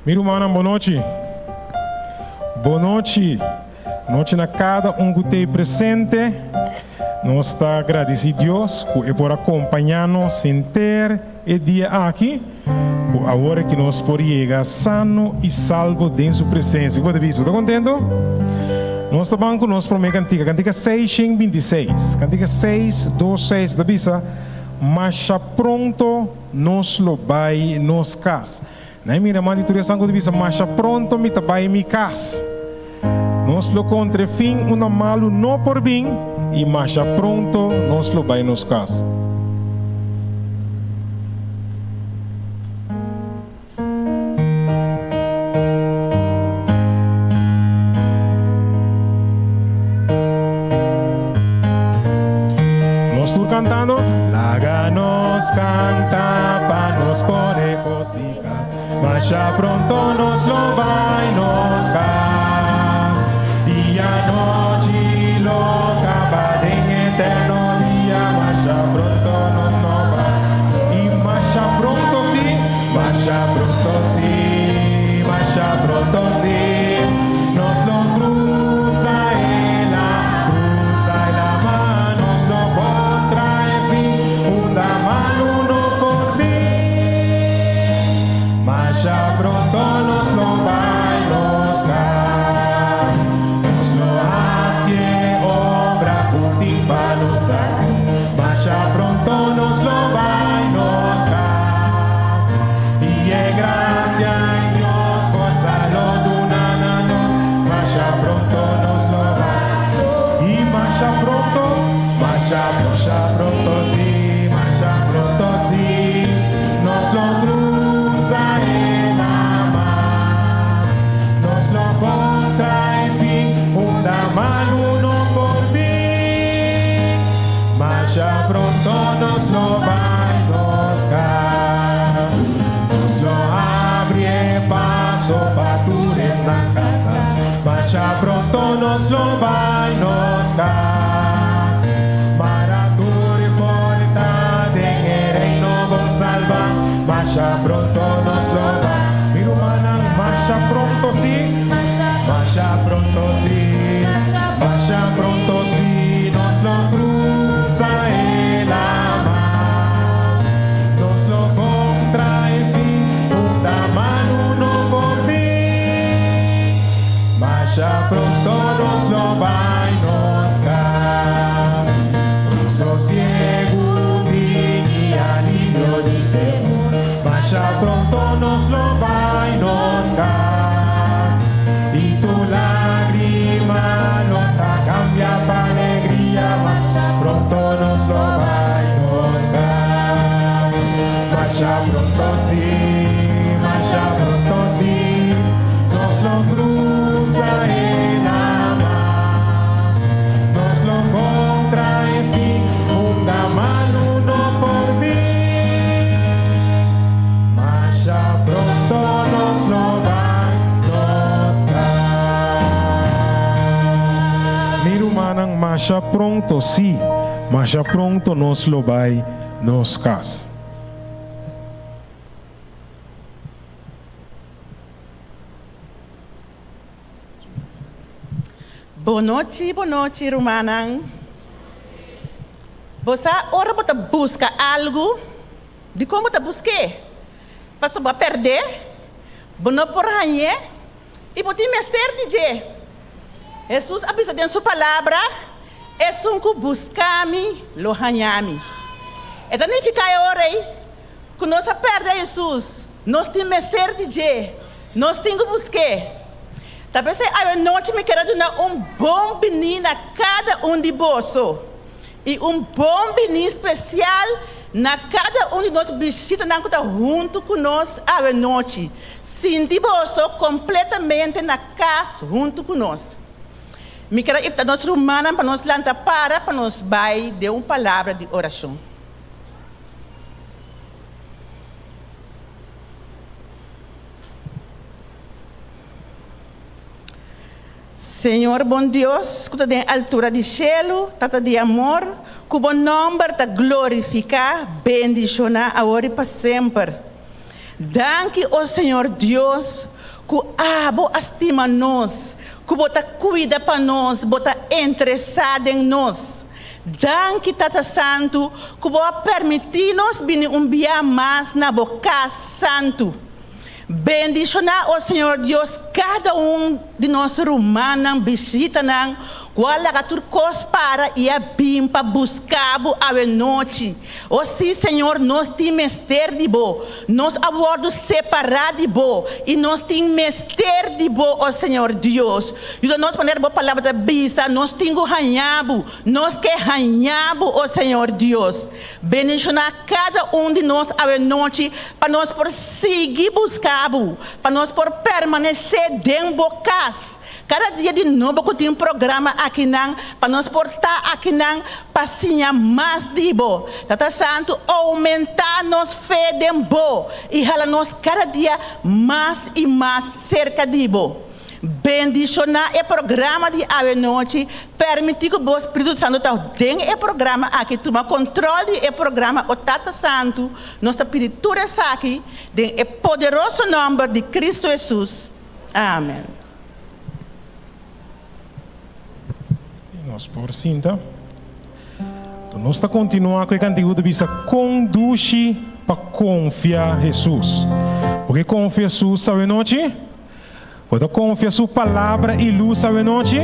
Mi rumannan bon nochi. Bon nochi. Nochi na kada un ku t'ei presente. Nos ta gradisí Dios ku e por a kompañá nos henter e dia aki, ku awor aki nos por yega sano i salvo den su presensia. Ku bo ta bisa? Bo ta kontentu? Nos ta ban ku nos promé kantika, kantika 626. Kantika 626 ta bisa, Masha pronto nos lo bai nos kas. Nan mira man di tur esnan ku ta bisa, Masha pronto mi ta bai mi kas. Nos lo kontra e fin unda malu no por bin, i masha pronto nos lo bai nos kas. Nos tur kantando. Laga nos kanta pa nos por regosihá, Masha pronto nos lo bai nos kas, I anochi lo kaba den eterno dia, Masha pronto nos lo bai, I masha pronto si, masha pronto si, masha pronto si, Nos lo cruza e la, cruza e la mar, Nos lo contra e fin, unda malu no por bin. Masha pronto nos lo bai nos cas, Nos lo haci e obra cu tin pa nos haci. Masha pronto nos lo bai nos cas, y e gracia y Dios forsa lo duna na nos. Masha pronto nos lo bai. Y masha pronto, masha, masha pronto si, masha pronto si, nos lo cruza e lama, nos lo contra e fin, unda malu no por bin. Masha pronto nos lo bai nos cas, nos lo abri e paso pa tur esnan cansa. Masha pronto nos lo bai nos cas, mara tur porta den e reino bon salba. Masha pronto nos lo bai. Mi rumannan, masha pronto si, masha pronto si, masha pronto si, nos lo cruza e lama, nos lo contra e fin, unda malu no por bin. Masha pronto nos lo bai nos cas, un sosiegu tin i alivio di temor. Masha pronto nos lo bai nos cas, i tur lagrima lo ta cambia pa alegria. Masha pronto nos lo bai nos cas. Masha pronto si, masha pronto si, nos lo cruza e lama, nos lo contra e fin, unda malu no por bin. Masha pronto nos lo bai nos cas. Mi rumannan, masha pronto si, masha pronto nos lo bai nos cas. Bon nochi, bon nochi rumannan. Bo sa ora bo ta buska algu, dikon bo ta busk'é? Pasobra bo a pèrd'é, bo no por hañ'é i bo tin mester di dje. Hesus a bisa den su palabra, Esun ku buska mi lo haña mi. E ta nifiká e ora ei ku nos a pèrdè Hesus, nos tin mester di dje, nos tin ku busk'é. Ta p'esei awenochi mi ker a duna un bon biní na kada un di boso i un bon biní spesial na kada un di nos bishitanan ku ta huntu ku nos awenochi. Sinti boso kompletamente na kas huntu ku nos. Mi ker a invitá nos rumannan pa nos lanta para pa nos bai den un palabra di orashon. Señor bon Dios ku ta den altura di shelu, Tata di amor, ku bo nòmber ta glorifiká, bendishoná awor i pa semper. Danki, o Señor Dios. ku abo a stima nos, ku bo ta kuida pa nos, bo ta interesá den nos. Danki Tata Santu ku bo a permití nos bini un bia mas na bo kas santu. Bendishoná, o Señor Dios, kada un di nos rumannan, bishitanan ku a laga tur kos para i a bin pa buska bo awenochi. O sí, Señor, nos tin mester di bo. Nos a wòrdu separá di bo i nos tin mester di bo, o Señor Dios. Yuda nos manera bo Palabra ta bisa, nos tin ku haña bo. Nos ke haña bo, o Señor Dios. Bendishoná kada un di nos awenochi pa nos por sigui buska bo, pa nos por permanesé den bo kas. Kada dia di nobo ku tin programa akinan pa nos por ta akinan pa siña mas di bo. Tata Santu, oumentá nos fe den bo i hala nos kada dia mas i mas serka di bo. Bendishoná e programa di awenochi, permití ku bo Spiritu Santu ta den e programa aki, tuma kontrol di e programa, o Tata Santu, nos ta pidi tur esaki den e poderoso nòmber di Kristu Hesus. Amen. Nos por sinta. Enton nos ta kontinuá ku e kantiga ku ta bisa Kon dushi pa konfia Hesus. Bo ke konfia Hesus awenochi? Bo ta konfia su palabra i lus awenochi?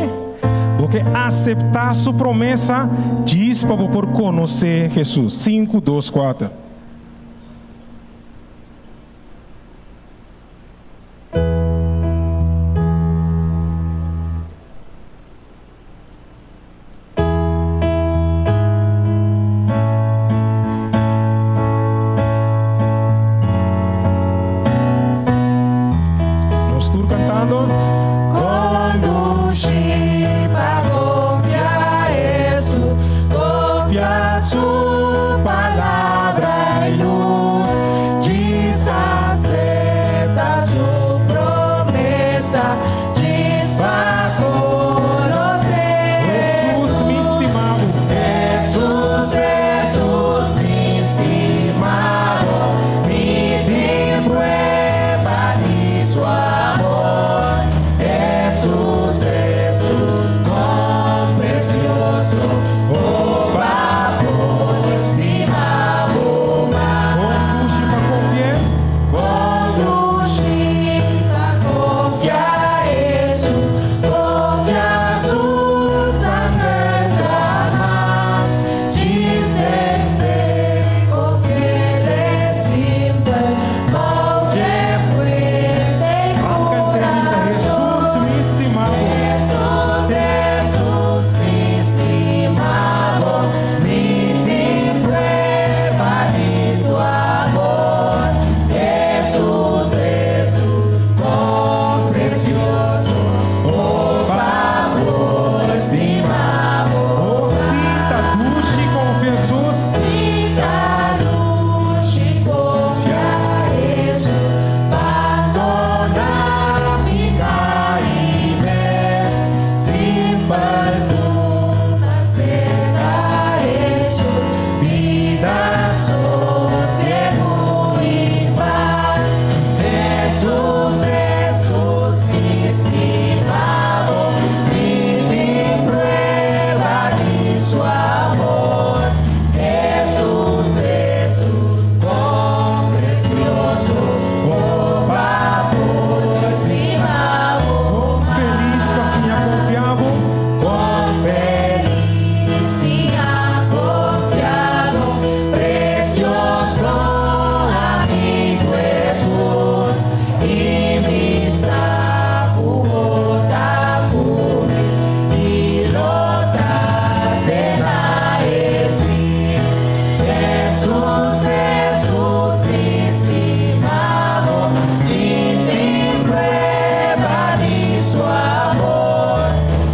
Bo ke aseptá su promesa djis pa bo por konosé Hesus? Sinku, dos, kuater. Nos tur cantando. Conduci pa confia Jesus, confia su palabra y luz. Djis acepta su promesa, djis pa conoce Jesus mi stima bo. Jesus, Jesus mi stima bo, mi tin prueba di su amor. Jesus, Jesus, con precioso, oh pa por stima bo mas. Con dushi pa confi'é. Con dushi pa confia Jesus, confia su sanger drama, djis den fe, confi'é simpel, bou dje fuerte Ban cant'é bisa, curacion. Jesus mi stima bo. Jesus, Jesus mi stima bo, mi tin prueba di su amor. Jesus, Jesus, con precioso, oh pa por stima bo. Oh, si ta dushi confia Jesus. Si ta dushi confia Jesus, bandona pica y mes, simpel tuma cerca Jesus, bida sosiego y paz. Jesus, Jesus, mi stima bo, mi tin prueba di su amor. Jesus, Jesus, con precioso, oh pa por stima bo. Con feliz pa siña confia bo. Con feliz siña confia bo, precioso amigo Jesus, y mi sa cu bo ta cu mi, y lo ta te na e fin. Jesus, Jesus, mi stima bo, mi tin prueba di su amor.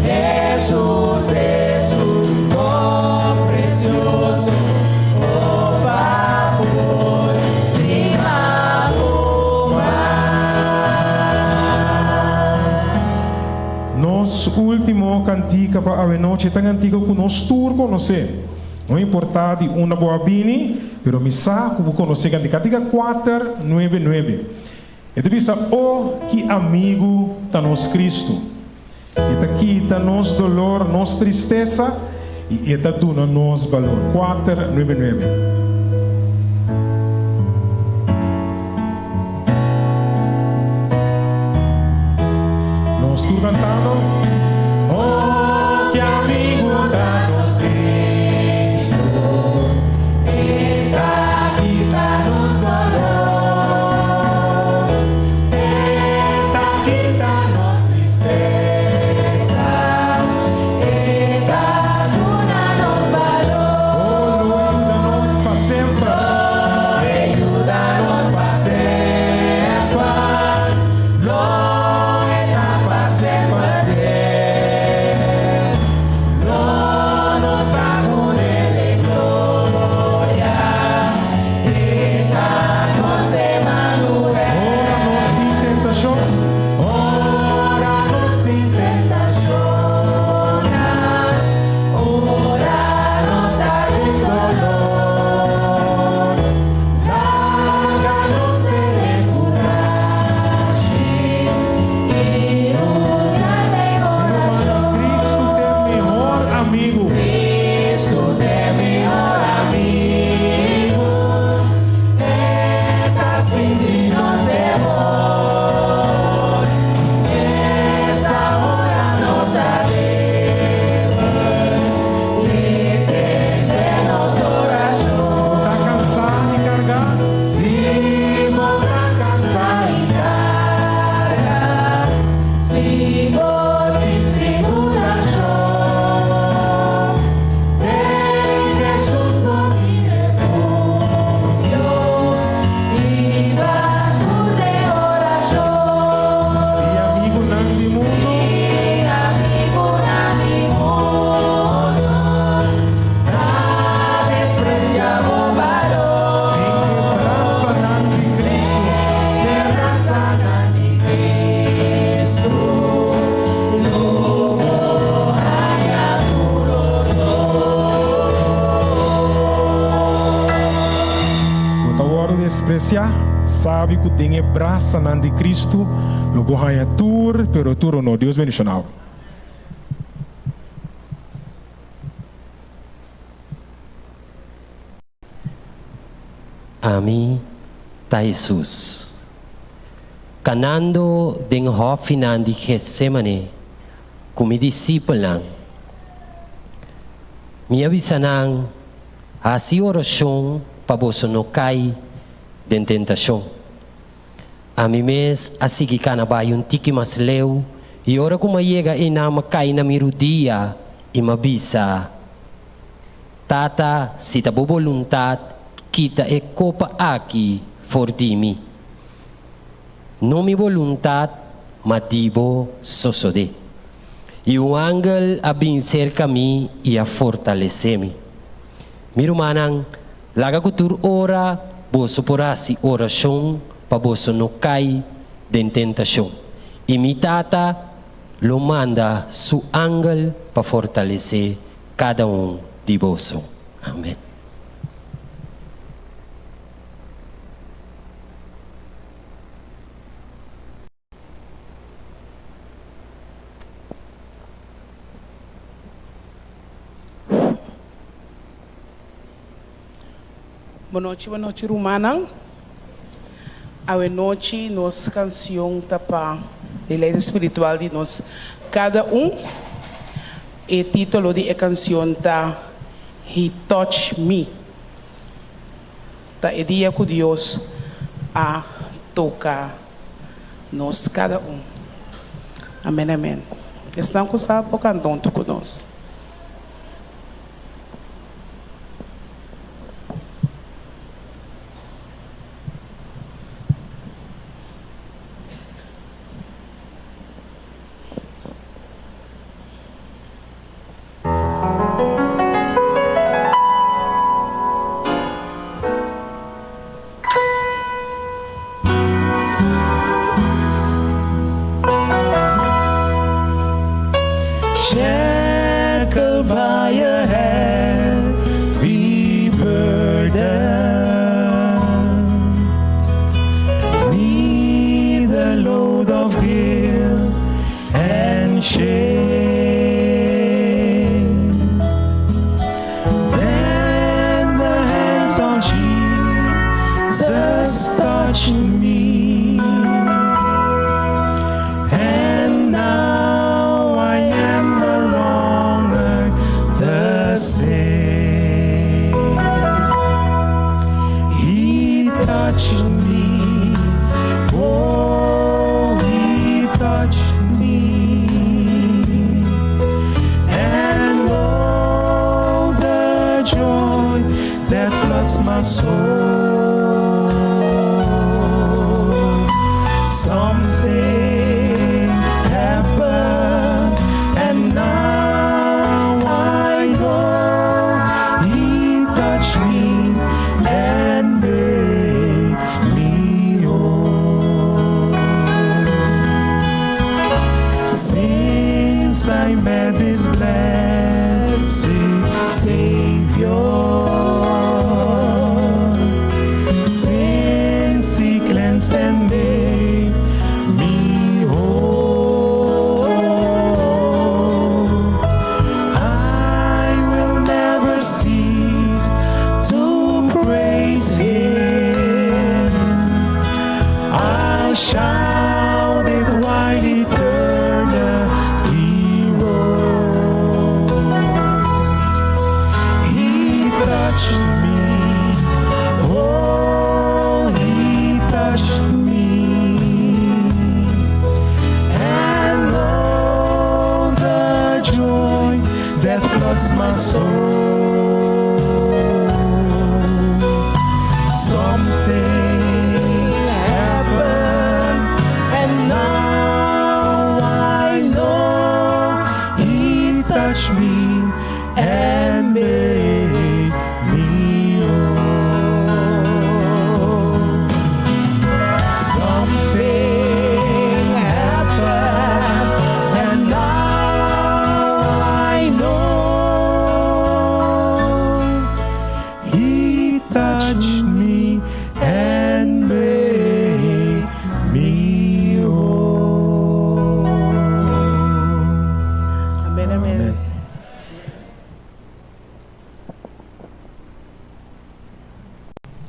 Jesus, Jesus, con precioso, oh pa por stima bo mas. Nos último kantika pa awenochi ta kantika ku nos tur konosé. No importá di unda bo a bini, pero mi sa ku bo konosé kantika. Kantika 499. E ta bisa, O, ki amigu ta nos Kristu! E ta kita nos dolor, nos tristesa, i E ta duna nos balor. Kuater, nuebe, nuebe. Nos tur kantando. O, ki amigu ta nos Kristu! E ta kita nos dolor, E ta kita nos tristesa, E ta duna nos balor. O, lo e yuda nos pa semper. Lo e yuda nos pa semper, Lo e ta pa semper fiel. Lo nos ta kuné den gloria, E ta nos Emanuel. Ora nos tin tentashon. Ora nos tin tentashonnan, Ora nos ta den dolor, Laga nos tene kurashi i rudia den orashon. Kristu t'e mehor amigu. Kristu t'e mehor amigu, E ta sinti nos temor, E sa ora nos ta débil, L'e tende nos orashon. Si bo ta kansá i kargá. Si bo ta kansá i kargá, si bo tin tribulashon, den Hesus bo tin refugio i ban tur den orashon. Si amigunan di mundu. Si amigunan di mundu ta despresiá bo balor. Den e brasanan di Kristu. Den e brasanan di Kristu lo bo haña tur honor. Bo ta wòrdu despresiá, sabi ku den e brasanan di Kristu lo bo haña tur, pero tur honor. Dios bendishoná bo. Ami ta Hesus. Kanando den hòfinan di Getsémane ku mi disipelnan, mi a bisa nan, Hasi orashon pa boso no kai den tentashon. Ami mes a sigui kana bai un tiki mas leu, i ora ku m'a yega einan m'a kai na mi rudia i m'a bisa, Tata, si ta bo boluntat, kita e kopa aki for di mi. No mi boluntat, ma di bo sosodé. I un angel a bin serka mi i a fortalesé mi. Mi rumannan, laga ku tur ora boso por hasi orashon pa boso no kai den tentashon. I mi Tata lo manda su angel pa fortalesé kada un di boso. Amen. Bonochi bonochi rumannan. Awe nochi nos cancion ta pa deleite spiritual di nos cada un. E titulo di e cancion ta He Touch Me. Ta e dia cu Dios a toca nos cada un. Amen amen. Esnan cu sa por canta hunto cu nos. Jesus touched me. And now I am no longer the same. He touched me. Oh, he touched me. And all the joy that floods my soul. Something happened, and now I know He touched me and made me whole. Since I met this blessed Savior, since He cleansed and made me whole, I will never cease to praise Him. I'll shout it while eternity rolls. He touched me, oh, He touched me, and all the joy that floods my soul. Something happened, and now I know He touched me and made me whole. Something happened, and now I know He touched me and made me whole. Amen, amen.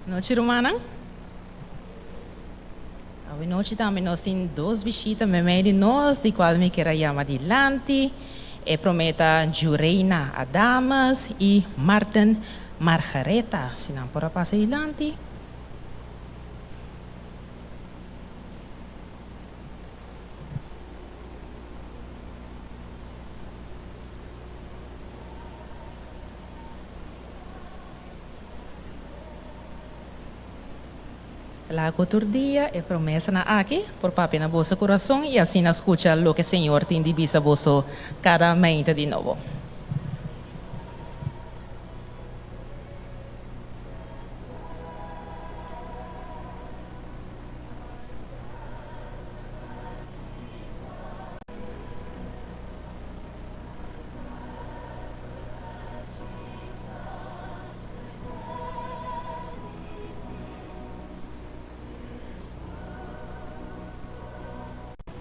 Nochi, rumannan. Awe nochi tambe nos tin dos bishita meimei di nos, di kual mi ke yama dilanti. E promé ta Jureina Adamas i Martin Margareta. Si nan por pasa dilanti. Laga tur dia e promesanan aki por papia na boso kurason i asina skucha loke Señor tin di bisa boso kada mainta di nobo.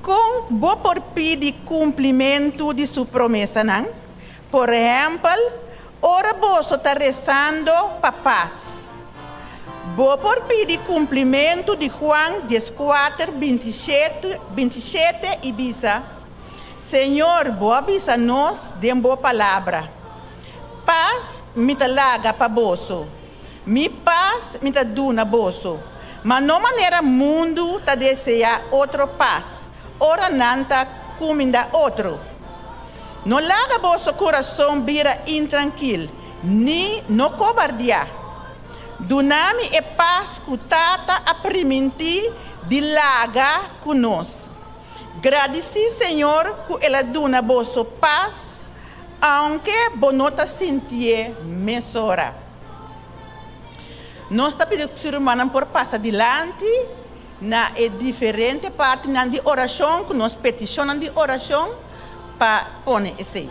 Kon bo por pidi kumplimentu di su promesanan? Por ehèmpel, ora boso ta resando pa pas. Bo por pidi kumplimentu di Juan 14, 27, 27 i bisa, Señor, bo a bisa nos den bo palabra. Pas mi ta laga pa boso. Mi pas mi ta duna boso. Ma no manera mundu ta deseá otro pas. Ora nan ta kuminda otro. No laga boso kurason bira intrankil, ni no kobardiá. Duna mi e pas ku Tata a primintí di laga ku nos. Gradisí Señor ku El a duna boso pas, aunke bo no ta sintié mesora. Nos ta pidi ku rumannan por pasa dilanti na e diferente partinan di orashon, ku nos petishonnan di orashon, pa pone esei.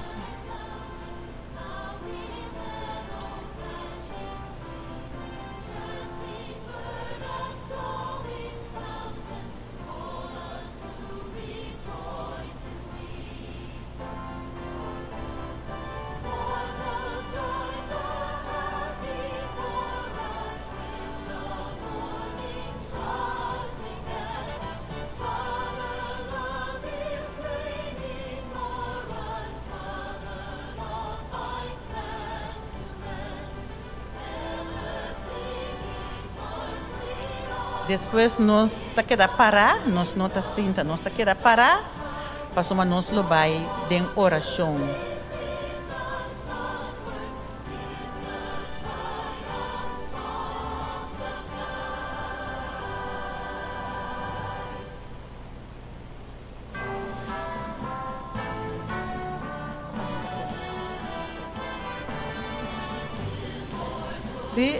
Despues nos ta keda pará, nos no ta sinta, nos ta keda pará pasobra nos lo bai den orashon. Sí.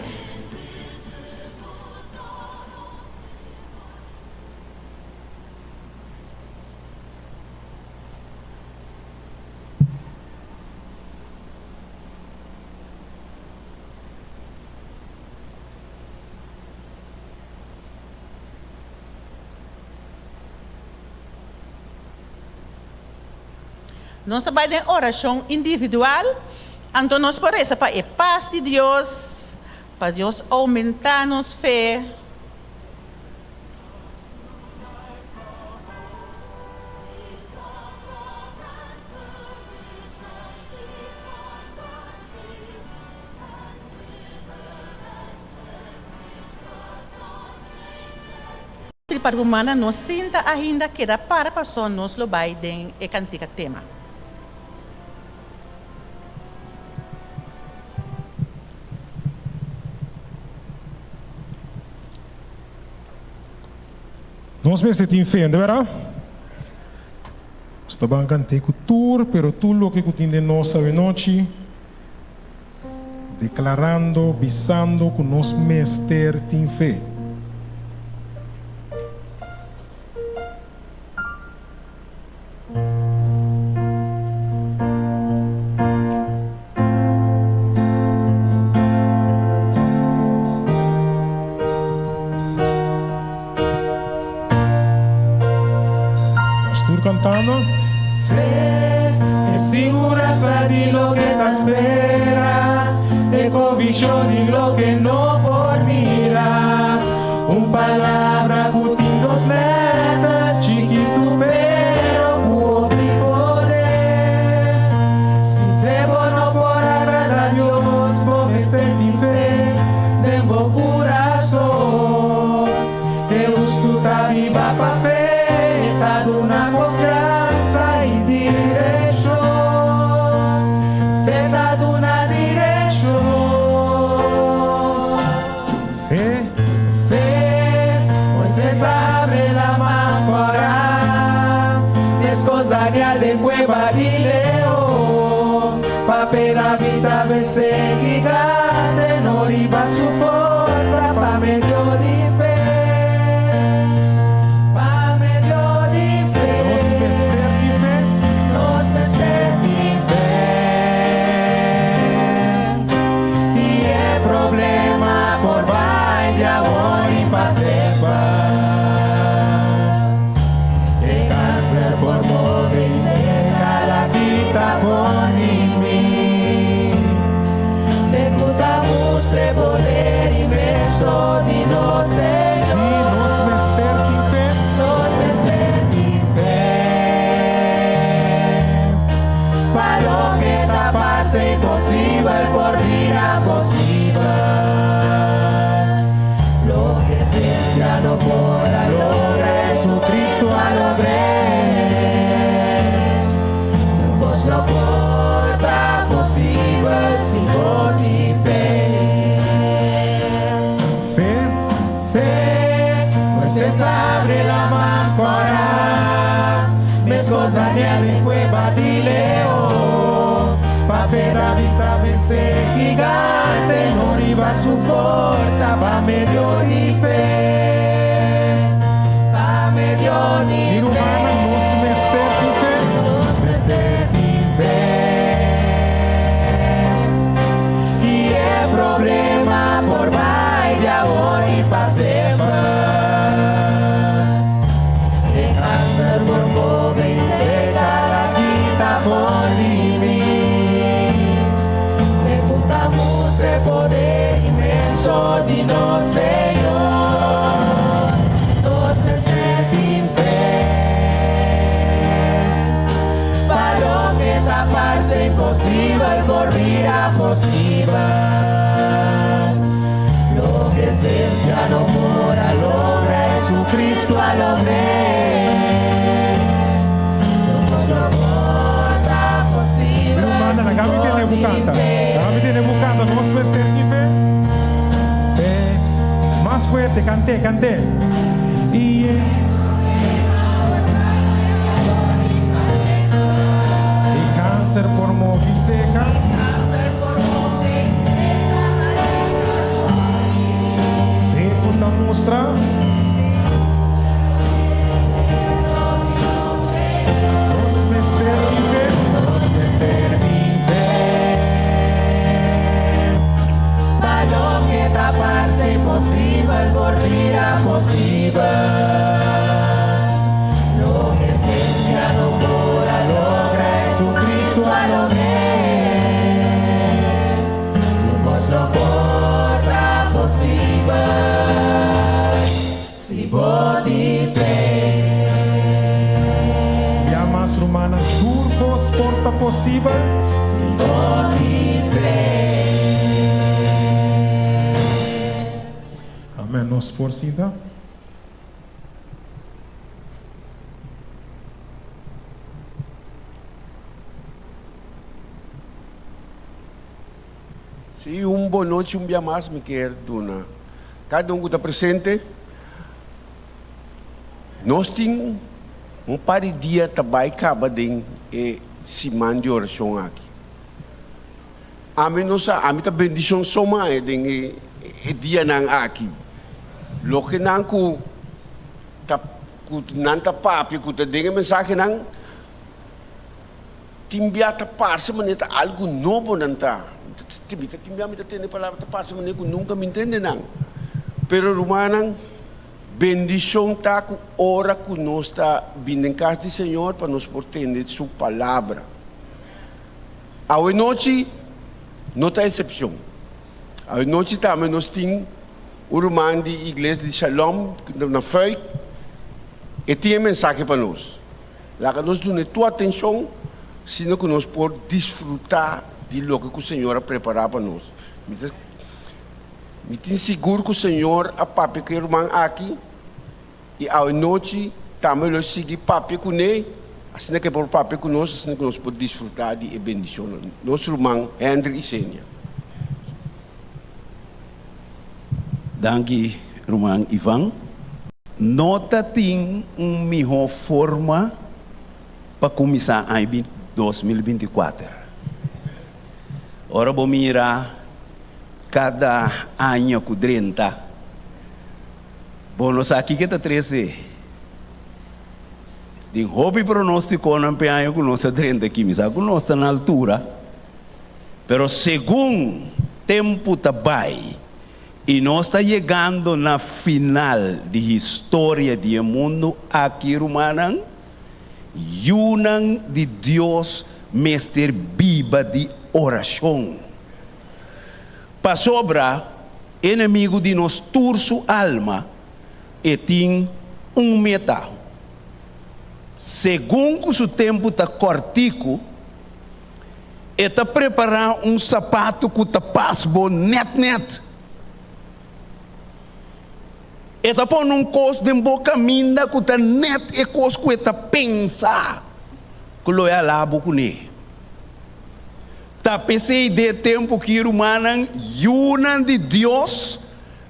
Nos ta bai den orashon individual, anto nos por resa pa e pas di Dios, pa Dios oumentá nos fe. Pa rumannan no sinta ainda keda para paso nos lo bai den e kantika tema. Nos mester tin fe, no ta berdad? Nos ta ban kant'é ku tur, pero tur loke ku tin den nos awenochi. Deklarando, bisando ku nos mester tin fe. Nos tur cantando. Fe e siguransa di loke ta spera, e conviccion di loke no por mira. Un palabra cu tin dos letter, chikitu pero cu hopi poder. Sin fe bo no por agrada Dios, bo mester tin fe den bo curason. E hustu ta biba pa fe, e ta duna konfiansa i direkshon. Fe ta duna direkshon. Fe. Fe, Moises a abre laman kòrá, meskos Daniel den kueba di leon. Pa fe David ta vense gigante, no riba su forsa, pa medio di fe, pa medio di fe. Nos mester tin fe. Nos mester tin fe. I e problema por bai di awor i pa semper. E kanser por move i seka la kita for di mi. Fe ku ta mustra e poder inmenso di nos Sí, Señor. nos mester tin fe. Nos mester tin fe. Pa loke ta parse imposibel por bira posibel. Loke siensia no por a logra, Jesucristo a logr'é. Tur kos lo por ta posibel si bo tin fe. Fe. Fe, Moises a habri laman kòrá, meskos Daniel den kueba di leon. Pa fe David a vense gigante, no riba su forsa, pa medio di fe. Pa medio di I rumannan, nos mester tin fe. Nos mester tin fe. I e problema por bai di awor i pa semper. E kanser por move i seka la kita for di mi. Fe ku ta mustra e poder inmenso di nos Señor. Nos mester tin fe. Pa loke ta parse imposibel por bira posibel. Loke siensia no por a logra. kanta. Laga mi tende bo kanta, Nos mester di fe. Fe. Mas fuerte, kant'é, kant'é. I e. I kanser por movi seka. Fe ku ta mustra. Nos mester di fe. Nos mester di fe. Pa loke ta parse imposibel por bira posibel. Loke siensia no por a logra Jesucristo a logr'é. Tur kos lo por ta posibel. Si bo tin fe. Bia mas rumannan tur kos por ta posibel. Si bo tin fe. Amen nos por sinta. Sí, un bon nochi un bia mas mi kier duna kada un ku ta presente. Nos tin un par di dia ta bai kaba den e siman di orashon aki. Ami no sa, ami ta bendishon so mae den e e dianan aki. Loke nan ku ta ku nan ta papia ku ta den e mensahenan. Tin bia ta parse manera ta algu nobo nan ta. Mi ta tin bia mi ta tende palabra ta parse manera ku nunka mi ntende nan. Pero rumannan, bendishon ta ku ora ku nos ta bini den kas di Señor pa nos por tende Su palabra. Awe nochi no ta esepshon. Awe nochi tambe nos tin un ruman di iglesia di Shalom na Fuik, e tin e mensahe pa nos. Laga nos duna e tur atenshon sino ku nos por disfrutá di loke ku Señor a prepará pa nos. Mi ta mi tin sigur ku Señor a papia ku e ruman aki i awe nochi tambe lo sigui papia kuné asina ku e por papia ku nos asina ku nos por disfrutá di e bendishonnan. Nos ruman Hendrik Isenia. Danki ruman Ivan. No ta tin un mihó forma pa kuminsá aña 2024. Ora bo mira kada aña ku drenta, bo no sa kiko ta trese. Tin hopi pronóstikonan p'e aña ku nos a drenta aki. Mi sa ku nos ta na altura, pero segun tempu ta bai, I nos ta yegando na final di historia di e mundu aki, rumannan. Yunan di Dios mester biba di orashon. Pasobra enemigu di nos tur su alma, e tin un meta. Segun ku su tempu ta kòrtiku, E ta prepará un sapatu ku ta pas bo nèt nèt. E ta pone un kos den bo kaminda ku ta nèt e kos ku e ta pensa ku lo e alá bo kuné. Ta p'esei den e tempu ki, rumannan, yunan di Dios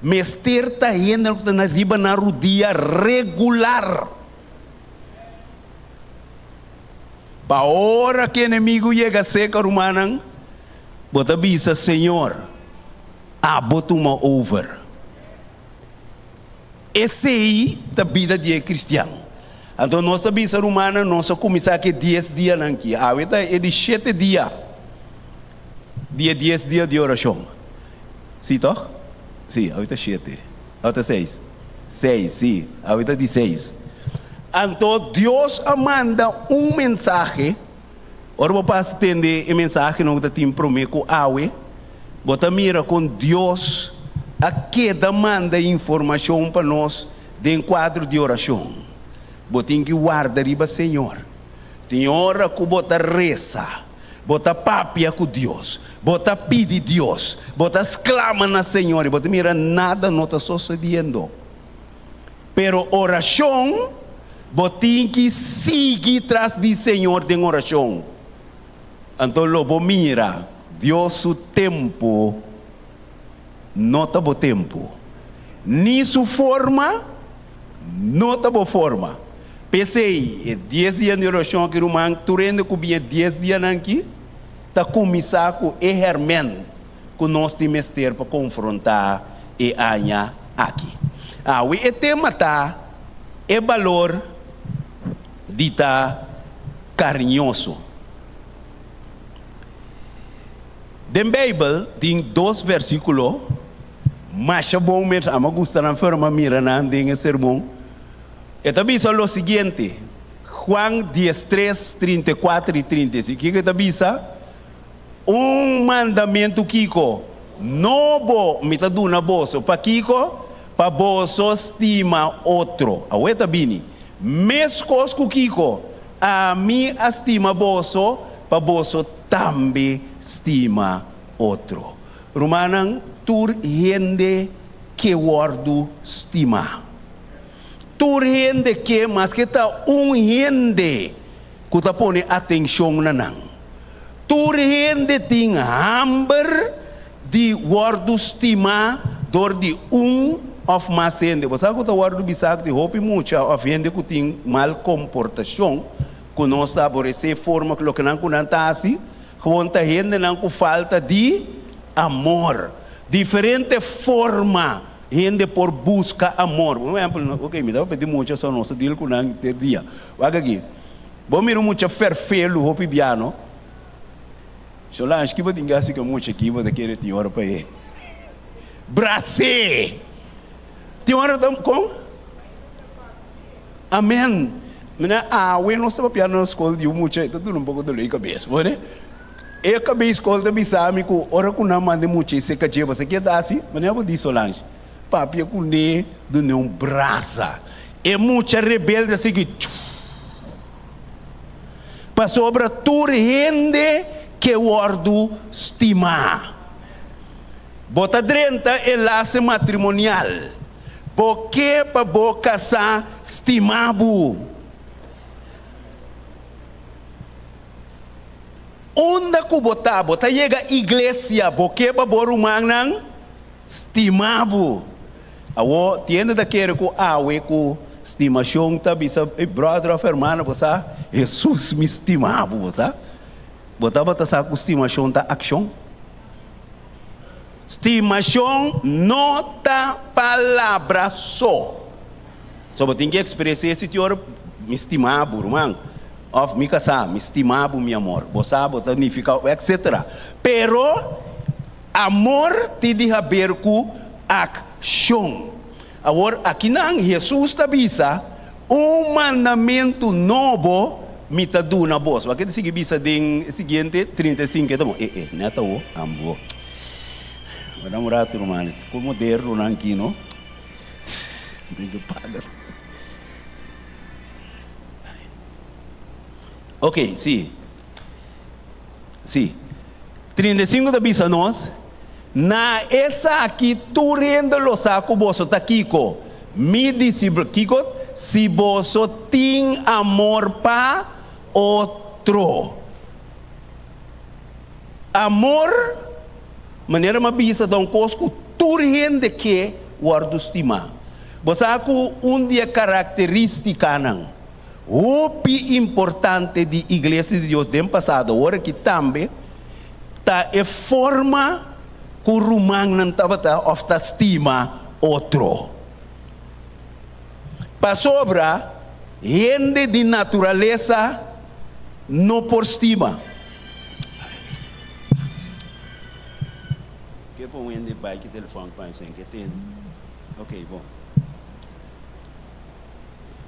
mester ta hende ku ta na riba nan rudia regular. Pa ora ku enemigu yega seka, rumannan, bo ta bisa, Señor, abo tuma over. Esei ta bida di e kristian. Anto nos ta bisa, rumannan, nos a kuminsá ku e dies dianan aki. Awe ta e di shete dia di e dies dia di orashon. Sí, tòg? Sí, awe ta shete. Awe ta seis. Seis, sí, awe ta di seis. Anto Dios a manda un mensahe. Ora bo pasa tende e mensahenan ku ta tin promé ku awe, bo ta mira kon Dios a keda manda informashon pa nos den kuadro di orashon. Bo tin ki warda riba Señor. Tin ora ku bo ta resa. Bo ta papia ku Dios, bo ta pidi Dios, bo ta sklama na Señor i bo ta mira nada no ta sosediendo. Pero orashon, bo tin ki sigui tras di Señor den orashon. Anto lo bo mira. Dios su tempu no ta bo tempu, ni su forma no ta bo forma. P'esei, e dies dia di orashon aki, ruman, tur hende ku bin e dies dianan aki ta kuminsá ku e hèrmènt ku nos tin mester pa konfrontá e aña aki. Awe e tema ta e balor di ta kariñoso. Den Beibel tin dos versíkulo masha bon mes, ami a gusta nan pero mi a mira nan den e sermon. E ta bisa lo siguiente, Juan diestres, 34 i 35, kiko e ta bisa? Un mandamentu kiko nobo mi ta duna boso, pakiko? Pa boso stima otro. Awor e ta bini, Meskos ku kiko ami a stima boso, pa boso tambe stima otro. Rumannan, tur hende ke wòrdu stimá. Tur hende ke, maske ta un hende ku ta pone atenshon na nan. Tur hende tin hamber di wòrdu stimá dor di un òf mas hende. Bo sa ku ta wòrdu bisá ku tin hopi mucha òf hende ku tin mal komportashon ku nos ta aboresé forma ku loke nan ku nan ta hasi, gewoon ta hendenan ku falta di amor. Diferente forma hende por buska amor. Por ehèmpel, ok, mi ta papia di mucha so nos ta deal ku nan ter dia. Wak aki, bo mira un mucha fèrfelu hopi biano. Solange, ki bo tin gasi ku e mucha aki bo ta kere tin ora pa e bras'é? Tin ora ta kon? Amen. Mira, awe nos ta papia na skol di un mucha, e ta duna un poko dolor di kabes, bo ne? E kabes skol ta bisa mi ku ora ku nan manda e mucha e seka dje, bo sa ke ta hasi? Manera bo di Solange, papia kuné, dun'é un brasa. E mucha rebelde a sigui chuu. Pasobra tur hende ke wòrdu stimá. Bo ta drenta e lase matrimonial. Bo ke pa bo kasá stima bo. Unda ku bo ta, bo ta yega iglesia, bo ke pa bo rumannan stima bo. Awor, tin hende ta kere ku awe ku stimashon ta bisa, Ey, bròder òf hermana, bo sa, Hesus mi stima bo, bo sa? Bo tabata sa ku stimashon ta akshon? Stimashon no ta palabra so. So bo tin ki ekspres'é si tin ora, Mi stima bo, ruman, òf Mi kasá, mi stima bo, mi amor. Bo sa, bo ta nifiká, etsetera. Pero Amor tin di haber ku akshon. Awor, akinan Hesus ta bisa, Un mandamentu nobo mi ta duna boso. Wak e ta sigui bisa den e siguiente 35, e ta bon, E, e, nèt awo, ambo. Wak un ratu, ruman, ku modernonan aki, no? Tin ku paga. Ok, si. Sí. 35 ta bisa nos, Na esaki tur hende lo sa ku boso ta kiko? Mi disipel. Kiko? Si boso tin amor pa otro. Amor, manera mi a bisa, ta un kos ku tur hende ke wòrdu stimá. Bo sa ku un di e karakterístikanan Hopi importante di Iglesia di Dios den pasado, awor aki tambe, ta e forma ku rumannan tabata òf ta stima otro. Pasobra hende di naturalesa no por stima. Ke pon hende bai ki telefòn pa mi ke tende? Ok, bon.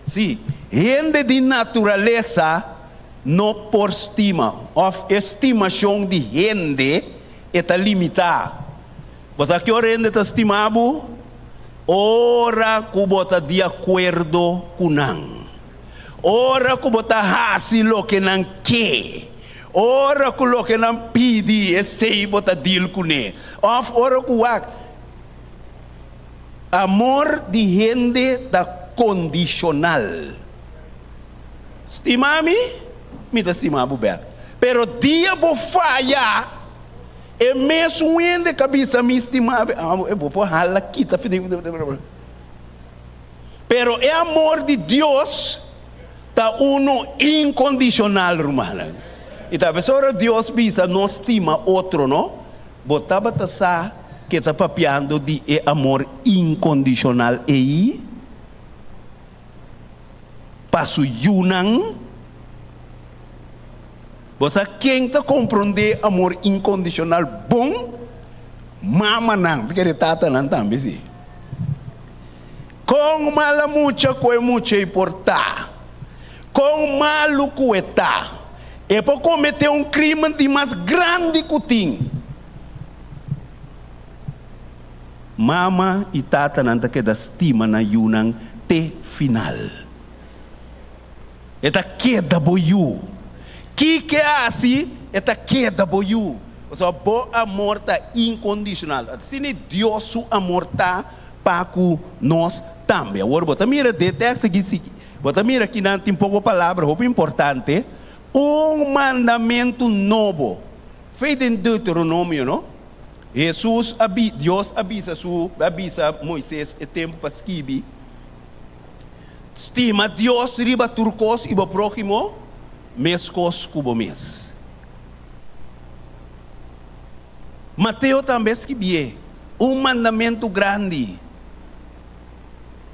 Sí, hende di naturalesa no por stima, òf e stimashon di hende e ta limitá. Bo sa ki ora hende ta stima bo? Ora ku bo ta di akuerdo ku nan. Ora ku bo ta hasi loke nan ke. Ora ku loke nan pidi esei bo ta dil kuné. Òf ora ku wak. Amor di hende ta kondishonal. Stima mi, mi ta stima bo bèk. Pero dia bo faya, E mesun hende ku a bisa mi stima mi, amo, e bo por hala kita fini. Pero e amor di Dios ta unu inkondishonal, rumannan. I ta bes ora Dios bisa nos stima otro, no? Bo tabata sa ku e ta papiando di e amor inkondishonal ei pa su yunan? Bo sa ken ta komprondé amor inkondishonal bon? Mamanan, mi kere tatanan tambe si. Kon mala mucha ku e mucha ei por ta, kon malu ku e ta, e por kometé un krimen di mas grandi ku tin. Mama i tatanan ta keda stima nan yunan te final. E ta keda bo yu. Kiko e hasi, e ta keda bo yu. Pasobra bo amor ta inkondishonal. Asina Dios su amor ta pa ku nos tambe. Awor bo ta mira den e tekst aki, si bo ta mira kinan tin poko palabra hopi importante, Un mandamentu nobo. Fe den Deuteronomio, no? Hesus a bi, Dios a bisa su, a bisa Moises e tempu pa skibi. Stima Dios riba tur kos i bo próhimo meskos ku bo mes. Mateo tambe a skibié un mandamentu grandi,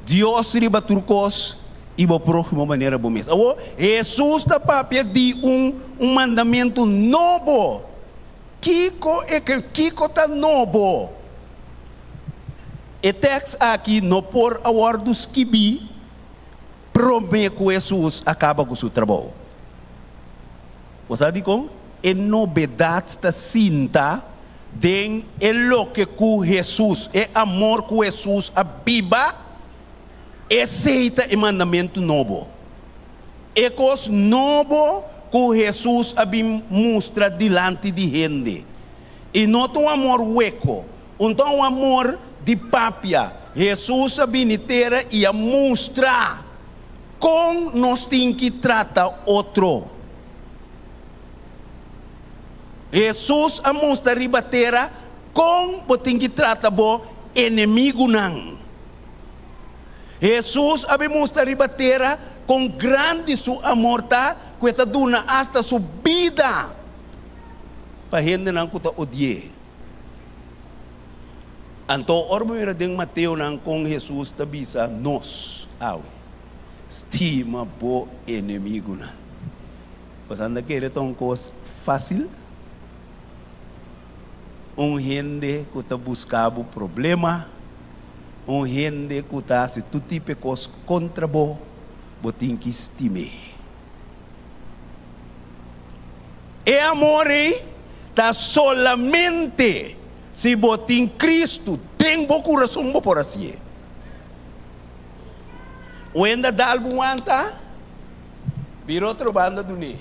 Dios riba tur kos i bo próhimo manera bo mes. Awor, Hesus ta papia di un un mandamentu nobo. Kiko e kiko ta nobo? E tèks aki no por a wòrdu skibí promé ku Hesus a kaba ku su trabou. Bo sa dikon? E nobedat ta sinta den e loke ku Hesus, e amor ku Hesus a biba, esei ta e mandamentu nobo. E kos nobo ku Hesus a bin mustra dilanti di hende. I no ta un amor weko, un ta un amor di papia. Hesus a bini tera i a mustra kon nos tin ki trata otro. Hesus a mustra riba tera kon bo tin ki trata bo enemigunan. Hesus a bin mustra riba tera kon grandi su amor ta ku e ta duna asta su bida pa hendenan ku ta odi'é. Anto ora bo mira den Mateonan kon Hesus ta bisa nos awe, Stima bo enemigunan. Bo sa anda kere ta un kos fásil? Un hende ku ta buska bo problema, un hende ku ta hasi tur tipo e kos kontra bo, bo tin ki stim'é. E amor ei ta solamente si bo tin Cristo den bo curason bo por hacié. Wenda dal bo wanta, bira otro banda dun'é.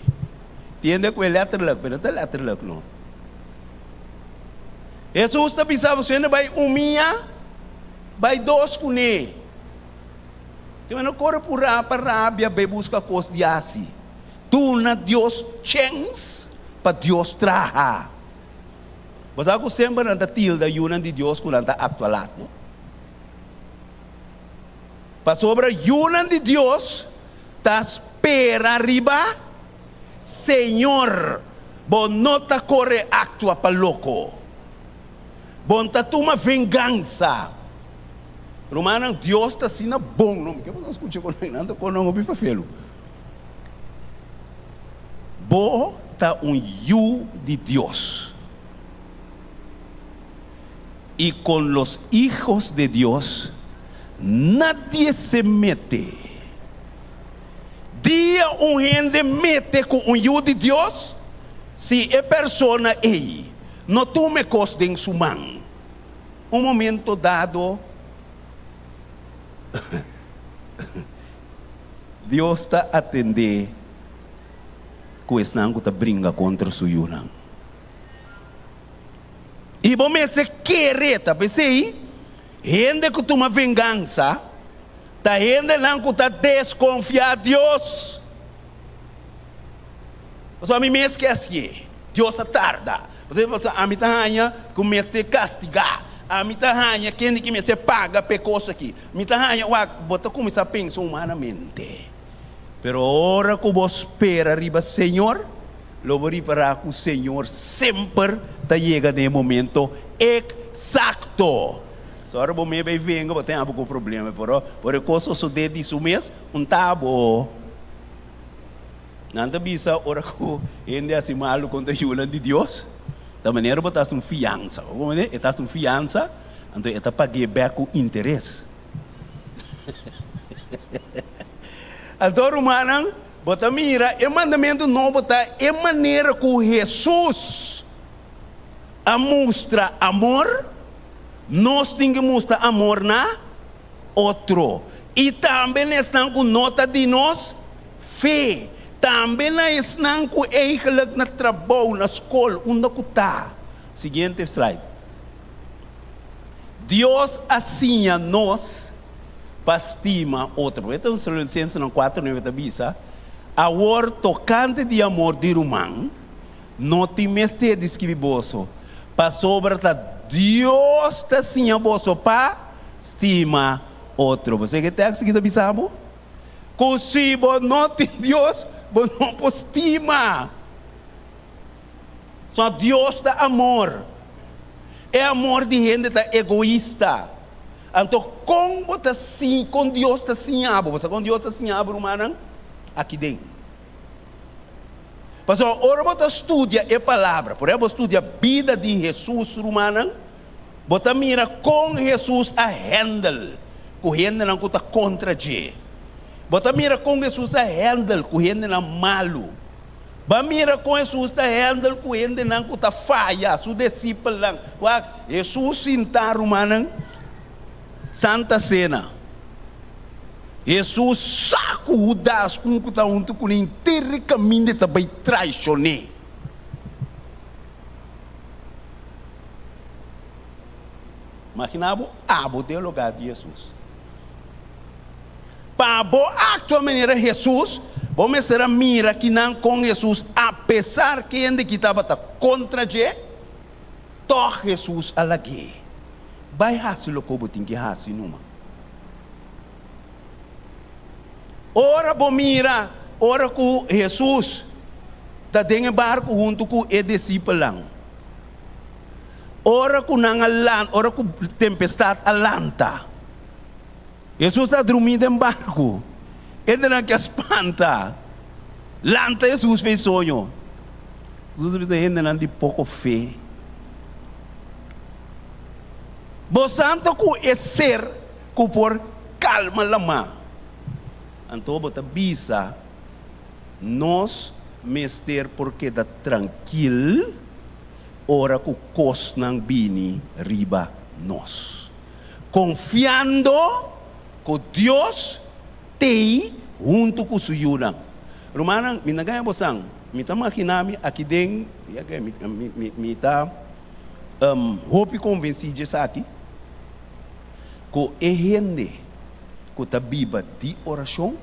Tiende cu e letterlijk, pero no ta letterlijk no. Hesus ta bisa bo, si hende bai un mia, bai dos cuné. Te no kore purá pa rabia bai buska kos di hasi. Duna Dios chèns pa Dios traha. Bo sa ku semper nan ta tilda yunan di Dios ku nan ta aktua lat, no? Pasobra yunan di Dios ta spera riba Señor. Bo no ta kore aktua pa loko. Bo no ta tuma vengansa. Rumannan, Dios ta asina bon. No, mi ke boso skucha kon nan ta kon nan hopi fafelu. Bo ta un yu di Dios. I kon los hijos de Dios nadie se mete. Dia un hende mete ku un yu di Dios, si e persona ei no tuma e kos den su man, Un momento dado Dios ta atendé ku esnan ku ta bringa kontra su yunan. I bo mester kere ta p'esei hende ku tuma vengansa ta hendenan ku ta deskonfiá Dios. Pasobra mi mes ke hasié, Dios a tarda. Pasobra ami ta haña ku mester kastigá, ami ta haña kende ki mester paga p'e kos aki, mi ta haña, wak, bo ta kuminsá pensa humanamente. Pero ora ku bo spera riba Señor, lo bo ripará ku Señor semper ta yega na e momento eksakto. So ora bo mei bai venga, bo ta haña bo ku problema, pero ora e kos sosodé di su mes, un ta bo. Nan ta bisa ora ku hende hasi malu kontra yunan di Dios, ta manera bo ta hasi un fiansa. Bo comprende? E ta hasi un fiansa, anto e ta pag'é bèk ku interes. Anto rumannan, bo ta mira e mandamentu nobo ta e manera ku Hesus a mustra amor, nos tin ku mustra amor na otro. I tambe na esnan ku no ta di nos fe. Tambe na esnan ku eigenlijk na trabou, na skol, unda ku ta. Siguiente slide. Dios a siña nos pa stima otro. E ta un Tesalonicensenan 4:9 ta bisa, Awor tokante di amor di ruman, no tin mester di skibi boso, pasobra ta Dios ta siña boso pa stima otro. Bo sa ke tekst aki ta bisa bo? Ku si bo no tin Dios, bo no por stima. So Dios ta amor. E amor di hende ta egoista. Anto kon bo ta si kon Dios ta siña bo? Bo sa kon Dios ta siña bo, rumannan? Aki den. Pasobra ora bo ta studia e Palabra, por ehempel bo studia bida di Hesus, rumannan, bo ta mira kon Hesus a handle ku hendenan ku ta kontra dje. Bo ta mira kon Hesus a handle ku hendenan malu. Ba mira kon Hesus ta handle ku hendenan ku ta faya, su disipelnan. Wak, Hesus sintá, rumannan, Santa Sena. Hesus sa ku Hudas, un ku ta huntu kuné henter e kaminda e ta bai traishon'é. Imaginá bo abo den lugá di Hesus. Pa bo actua manera Hesus, bo mester a mira kinan con Hesus, apesar kende ki tabata contra dje, tog Hesus a lag'é bai haci loke bo tin ki haci numa. Ora bo mira ora cu Hesus ta den e barco hunto cu e discipelnan, ora cu nan a lanta, ora cu tempestad a lanta, Hesus ta drumí den barku. Hendenan ke a spanta. Lanta Hesus fei soño. Hesus a bisa hendenan di poko fe, Bosan ta ku e ser ku por kalma lamá. Anto bo ta bisa, Nos mester por keda trankil ora ku kosnan bini riba nos. Konfiando ku Dios t'ei huntu ku su yunan. Rumannan, mi ta gaña bosan, mi ta maginá mi aki den, ya ke mi, mi, mi ta hopi konvensí dje esaki, ku e hende ku ta biba di orashon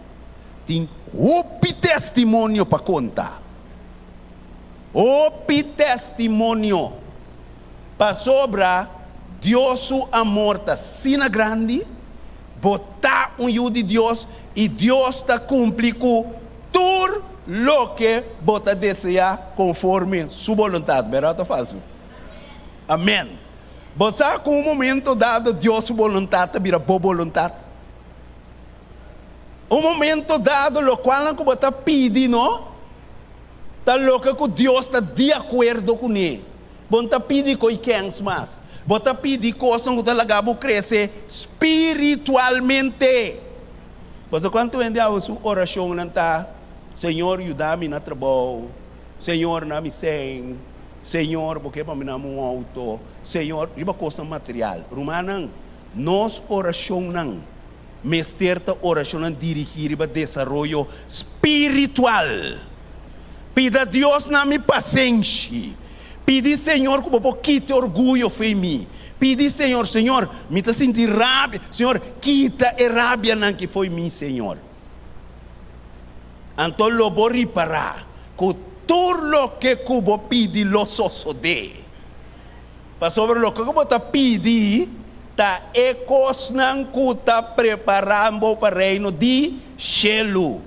tin hopi testimonio pa konta. Hopi testimonio! Pasobra Dios su amor ta asina grandi, bo ta un yu di Dios i Dios ta kumpli ku tur loke bo ta deseá konforme su boluntat. Bèrdat òf falsu? Amèn. Bo sa ku un momento dado Dios su boluntat ta bira bo boluntat? Un momento dado lokualnan ku bo ta pidi no ta loke ku Dios ta di akuerdo kuné. Bo no ta pidi koi kens mas. Bo ta pidi kosnan ku ta laga bo krese spiritualmente. Pasobra kuantu hende awe su orashonnan ta, Señor yuda mi na trabou, Señor na mi sèn, Señor bo ke pa mi na un outo, Señor, riba kosnan material. Rumannan, nos orashonnan mester ta orashonnan dirigí riba desaroyo spiritual. Pida Dios na mi pasenshi. Pidi Señor ku bo por kita e orguyo fo'i mi. Pidi Señor, Señor, mi ta sinti rabia. Señor, kita e rabianan ki fo'i mi, Señor. Anto lo bo ripará ku. Tur loke ku bo pidi lo sosodé. Pasobra loke ku bo ta pidi ta e kosnan ku ta prepará bo pa Reino di shelu.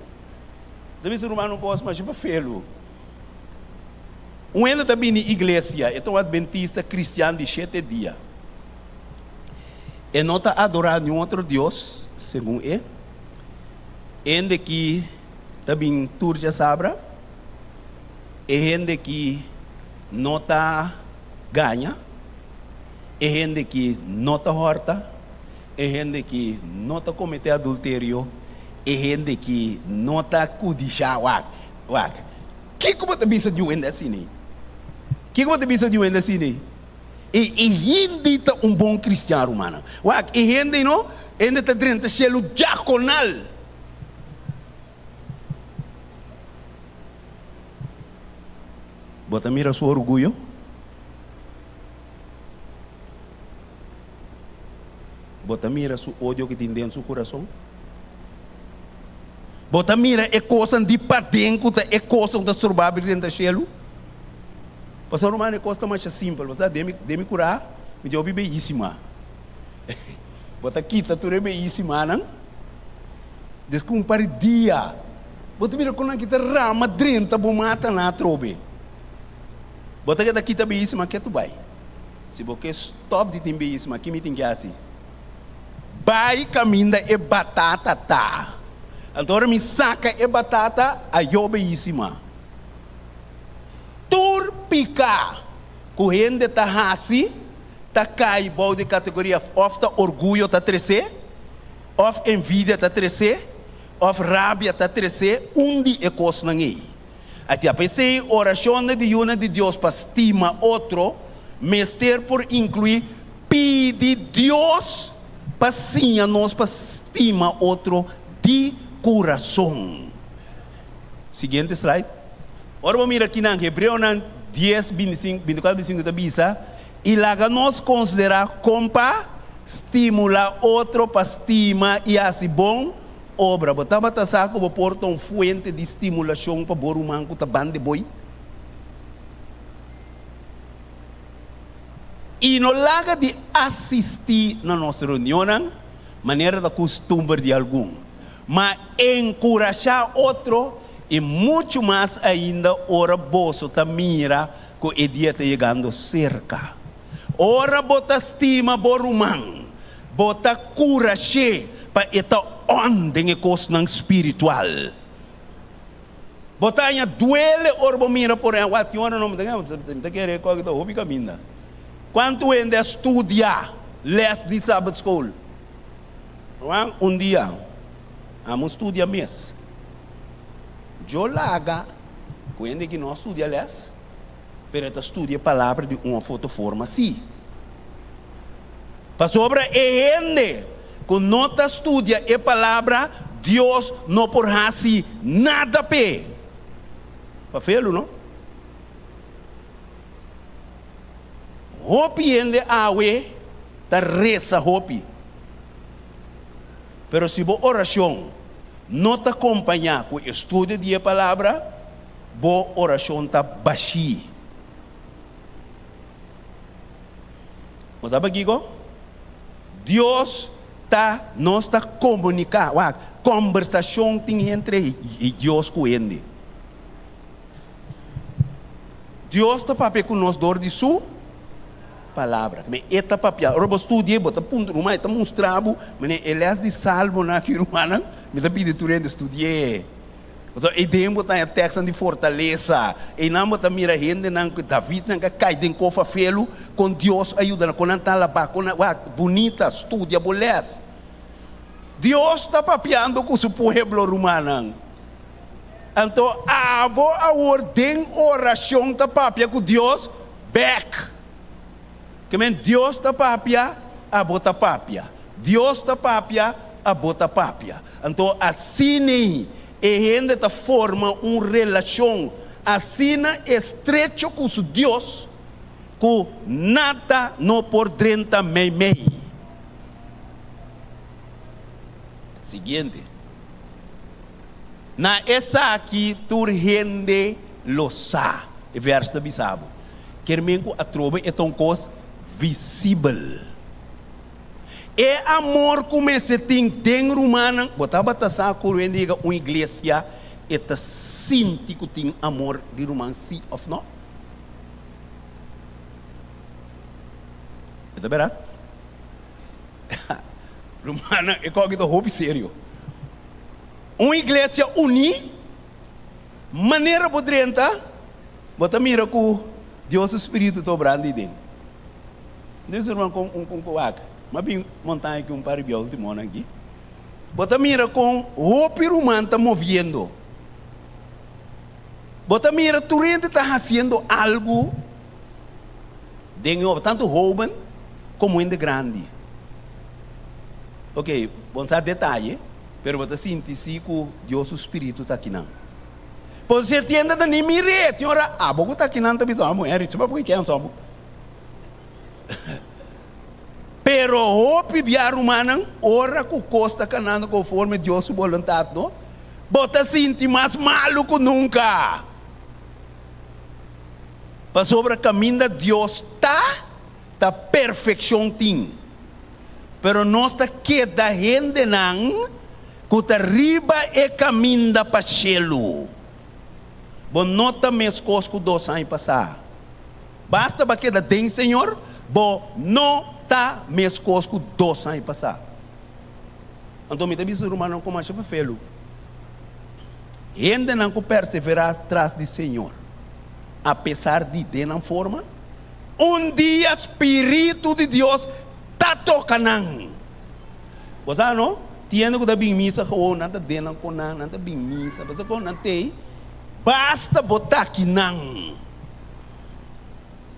Ta bisa ruman un kos masha pa felu. Un hende ta bini iglesia, e ta un adventista kristian di shete dia. E no ta adorá niun otro dios, segun e. Hende ki ta bin tur djasabra, e hende ki no ta gaña, e hende ki no ta hòrta, e hende ki no ta kometé adulterio, e hende ki no ta kudishá. Wak, wak, kiko bo ta bisa di un hende asina? Kiko bo ta bisa di un hende asina? E e hende ta un bon kristian, rumannan. Wak, e hende no, hende ta drenta shelu diakonal. Bo ta mira su orguyo? Bo ta mira su odio ku tin den su kurason? Bo ta mira e kosnan di paden ku ta e kosnan ku ta stroba bo drenta shelu? Pasobra ruman e kos ta masha simpel, bo sa den mi den mi kurá mi tin hopi beyísima. Bo ta kita tur e beyísimanan, despues un par di dia bo ta mira kon nan kita rama drenta bo mata nan atrobe. Bo ta keda kita beyísima ketu bai. Si bo ke stòp di tin beyísima ki mi tin ke hasi? Bai kaminda e batata ta. Anto ora mi saka e batata ayo beyísima. Tur piká ku hende ta hasi ta kai bou di kategoria òf ta orguyo ta tresé, òf envidia ta tresé, òf rabia ta tresé, un di e kosnan ei. Ati a p'esei orashonnan di yunan di Dios pa stima otro mester por inkluí pidi Dios pa siña nos pa stima otro di kurason. Siguiente slide. Ora bo mira kinan, Hebreonan dies, bintisinku, bintikuater, bintisinku ta bisa, I laga nos konsiderá kon pa stimulá otro pa stima i hasi bon obra. Bo tabata sa ku bo por ta un fuente di stimulashon pa bo ruman ku ta ban di boi? I no laga di asistí na nos reunionnan, manera ta kustumber di algun, ma enkurashá otro, i muchu mas ainda ora boso ta mira ku e dia ta yegando serka. Ora bo ta stima bo ruman, bo ta kurash'é pa e ta on den e kosnan spiritual. Bo ta haña duele ora bo mira por ehèmpel, wak tin ora no mi ta kere kòke ta hopi kaminda. Kuantu hende a studia lès di Sabbat School? Ruman, un dia amo studia mes. Djo laga ku hende ki no a studia lès. Pero e ta studia e palabra di un of otro forma sí. Pasobra e hende ku no ta studia e palabra, Dios no por hasi nada p'e. Pa felu, no? Hopi hende awe ta resa hopi. Pero si bo orashon no ta kompañá ku e studio di e palabra, Bo orashon ta bashí. Bo sa pakiko? Dios ta, nos ta komuniká, wak, kòmbersashon tin entre Dios ku hende. Dios ta papia ku nos dor di su Palabra. Me e ta papia. Ora bo studia, bo ta puntra ruman, e ta mustra bo, manera e lès di Salmonan aki rumannan, mi ta pidi tur hende studi'é. Pasobra ei den bo ta haña tèkstnan di fortalesa. Einan bo ta mira hendenan ku Davidnan ku a kai den kofa felu, kon Dios a yuda nan, kon nan ta alabá, kon nan, wak, bunita, studia bo lès. Dios ta papiando ku su pueblo, rumannan. Anto abo awor den orashon ta papia ku Dios bèk. Ke men Dios ta papia, abo ta papia. Dios ta papia, abo ta papia. Anto asina e hende ta forma un relashon asina estrecho ku su Dios ku nada no por drenta meimei. Siguiente. Na esaki tur hende. lo sa, e vèrs ta bisa bo. Kier men ku atrobe e ta un kos visibel. E amor ku mester tin den rumannan, bo tabata sa ku rende yega un iglesia e ta sinti ku tin amor di ruman si òf no? E ta bèrdat? Rumannan, e kòki ta hopi serio. Un iglesia uní, manera bo drenta, bo ta mira ku Dios su spiritu ta obrando ei den. Dios ruman kon un kon wak, m'a bin montaña aki un par di bia ultimonan aki. Bo ta mira kon hopi ruman ta moviendo. Bo ta mira tur hende ta hasiendo algu den e obra, tantu hoben komo hende grandi. Ok, bo no sa detaye, pero bo ta sinti si ku Dios su spiritu ta akinan. Por si e tienda ta ni mir'é, tin ora abo ku ta akinan ta bisa, amo Henry, chaba pui ken sobo. Pero hopi bia rumannan, ora ku kos ta kanando konforme Dios su boluntat, no, bo ta sinti mas malu ku nunka. Pasobra kaminda Dios ta, ta perfekshon tin. Pero nos ta keda hendenan ku ta riba e kaminda pa shelu. Bo no ta meskos ku dos aña pasá. Basta bo a keda den Señor, bo no ta meskos ku dos aña pasá. Anto mi ta bisa rumannan ku masha fefelu, hendenan ku perseverá tras di Señor, apesar di den nan forma, un dia Spiritu di Dios ta toka nan. Bo sa no? Tin hende ku ta bin misa gewoon, nan ta den nan konan, nan ta bin misa, bo sa kon nan tei? Basta bo ta akinan.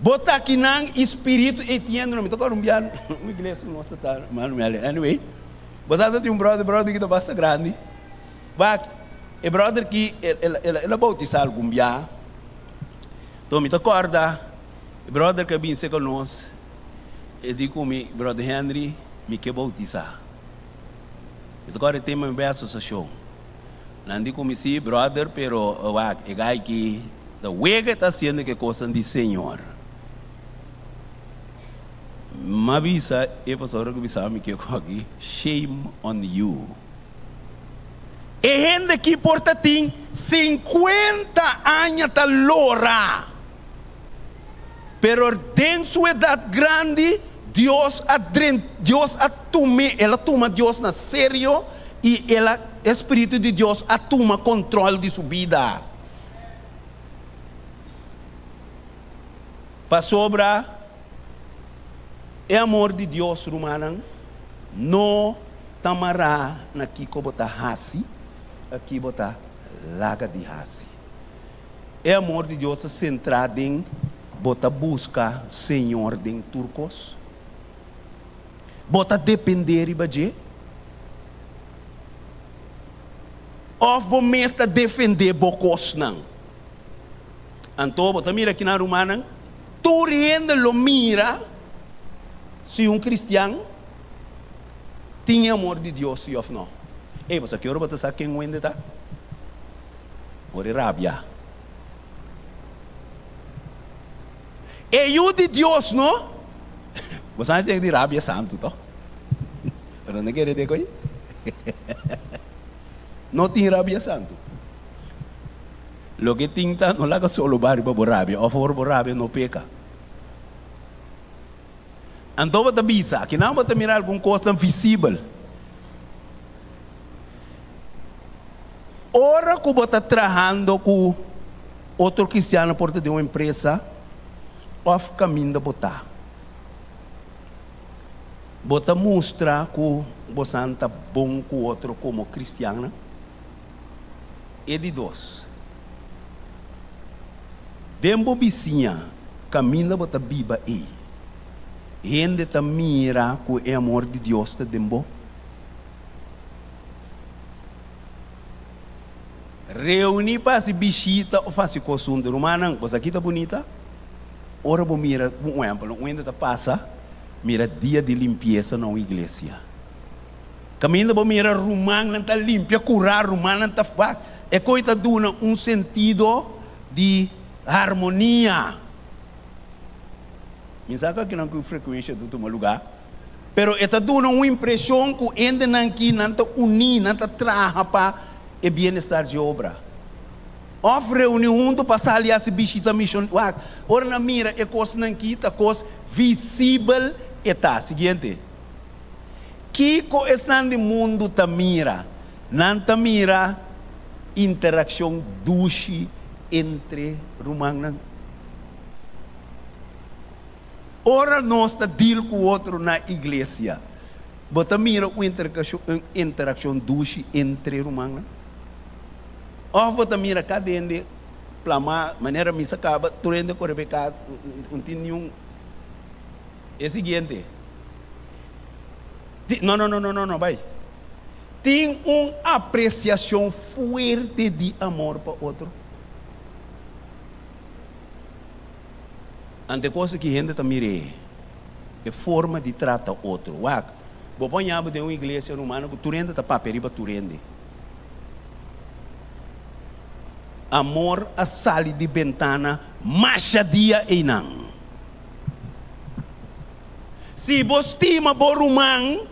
Bo ta akinan i spiritu ei tin hende no. Mi ta kòrda un bia un iglesia ku nos ta ta, Manuel, anyway, bo sa ta tin un bròder, bròder ki ta basta grandi. Wak, e bròder ki el el a boutisá algun bia. Enton mi ta kòrda e bròder ku a bin serka nos, e di ku mi, Bròder Henry, mi ke boutisá. Mi ta kòrda e tema mi bai asosiashon. Nan di ku mi, Sí, bròder, pero wak, e gai ki ta wega e ta hasiendo ke kosnan di Señor. M'a bisa e pastor ku bisa mi ke ku aki, Shame on you. E hende ki por ta tin sinkuenta aña ta lora, pero den su edat grandi Dios a dren, Dios a tum'é, el a tuma Dios na serio i el a, e Spiritu di Dios a tuma kontròl di su bida. Pasobra e amor di Dios, rumannan, no ta mará na kiko bo ta hasi, a ki bo ta laga di hasi. E amor di Dios ta sentrá den bo ta buska Señor den tur kos. Bo ta dependé riba dje? Òf bo mes ta defendé bo kosnan? Anto bo ta mira kinan rumannan, tur hende lo mira si un kristian tin e amor di Dios si òf no. Ey, bo sa ki ora bo ta sa ken un hende ta? Ora e rabia. E yu di Dios no? Bo sa esei di rabia santu to? Bo sa no kere de koe? No tin rabia santu. Loke tin ta no laga solo ba riba bo rabia òf ora bo rabia no peka. Anto bo ta bisa, akinan bo ta mira algun kosnan visibel. Ora ku bo ta trahando ku otro kristiano por ta den un empresa òf kaminda bo ta, bo ta mustra ku bosan ta bon ku otro komo kristiannan? E di dos, den bo bisiña kaminda bo ta biba ei, hende ta mira ku e amor di Dios ta den bo? Reuní pa hasi bishita òf hasi kos huntu. Rumannan, bo sa ki ta bunita? Ora bo mira, un ehèmpel, un hende ta pasa mira dia di limpiesa na un iglesia. Kaminda bo mira rumannan ta limpia kurá, rumannan ta wak, e koi ta duna un sentido. di harmonia. Mi sa ku akinan ku frekuensha ta tuma lugá, pero e ta duna un impreshon ku hendenan ki nan ta uní, nan ta traha pa e bienestar dje obra. Òf reuní huntu pa sali hasi bishita mishon. Wak, ora nan mira e kosnan ki ta kos visibel e ta. Siguiente. Kiko esnan di mundu ta mira? Nan ta mira interakshon dushi entre rumannan. Ora nos ta deal ku otro na iglesia, bo ta mira un interakshon dushi entre rumannan? Òf bo ta mira kada hende plamá manera misa kaba, tur hende kore bai kas, no tin niun. E siguiente. No, no, no, no, no, no, bai. Tin un apresiashon fuerte di amor pa otro? Ante cosa ki hende ta mir'é, e forma di trata otro. Wak, bo por haña bo den un iglesia rumano ku tur hende ta papia riba tur hende. Amor a sali di bentana masha dia einan. Si bo stima bo ruman,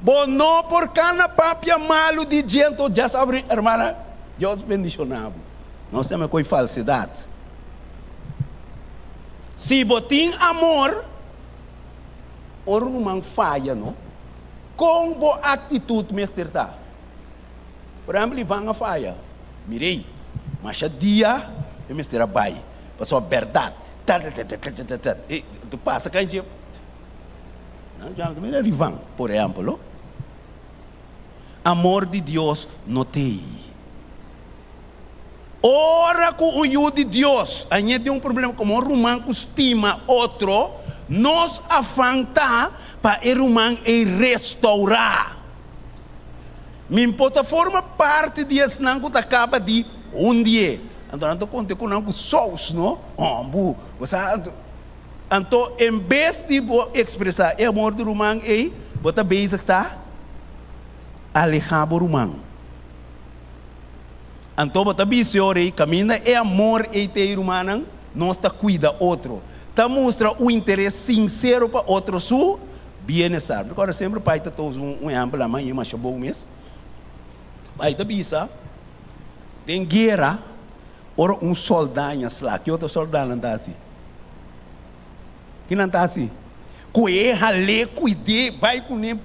bo no por kana papia malu di dje. Anto dja sabri, hermana, Dios bendishoná bo. Nos ta mekoi falsedat. Si bo tin amor, ora un ruman faya, no, kon bo aktitut mester ta? Por ehempel, Ivan a faya. Mir'ei, masha dia e mester a bai, pasobra bèrdat, tatatatatatat, e ta pasa kan dje. Nan djama ta mira Ivan, por ehempel, no. Amor di Dios no t'ei. Ora ku un yu di Dios a ñe den un problema komo un ruman ku stima otro, nos afan ta pa e ruman ei restourá. Mi por ta forma parti di esnan ku ta kaba di hundié. Anto nan ta konta ku nan ku sous, no? Hombu, bo sa. Anto en bes di bo ekspresá e amor di ruman ei, bo ta bezig ta alehá bo ruman. Anto bo ta bisa e ora ei, kaminda e amor ei ta ei, rumannan, nos ta kuida otro, ta mustra un interes sinsero pa otro su bienestar. Mi recorda semper pai ta tosa un ehempel a maña masha bon mes. Pai ta bisa, den guera, ora un solda ña sla, ki otro soldanan ta hasi? Ki nan ta hasi? Koe, hal'é, kuid'é, bai kuné,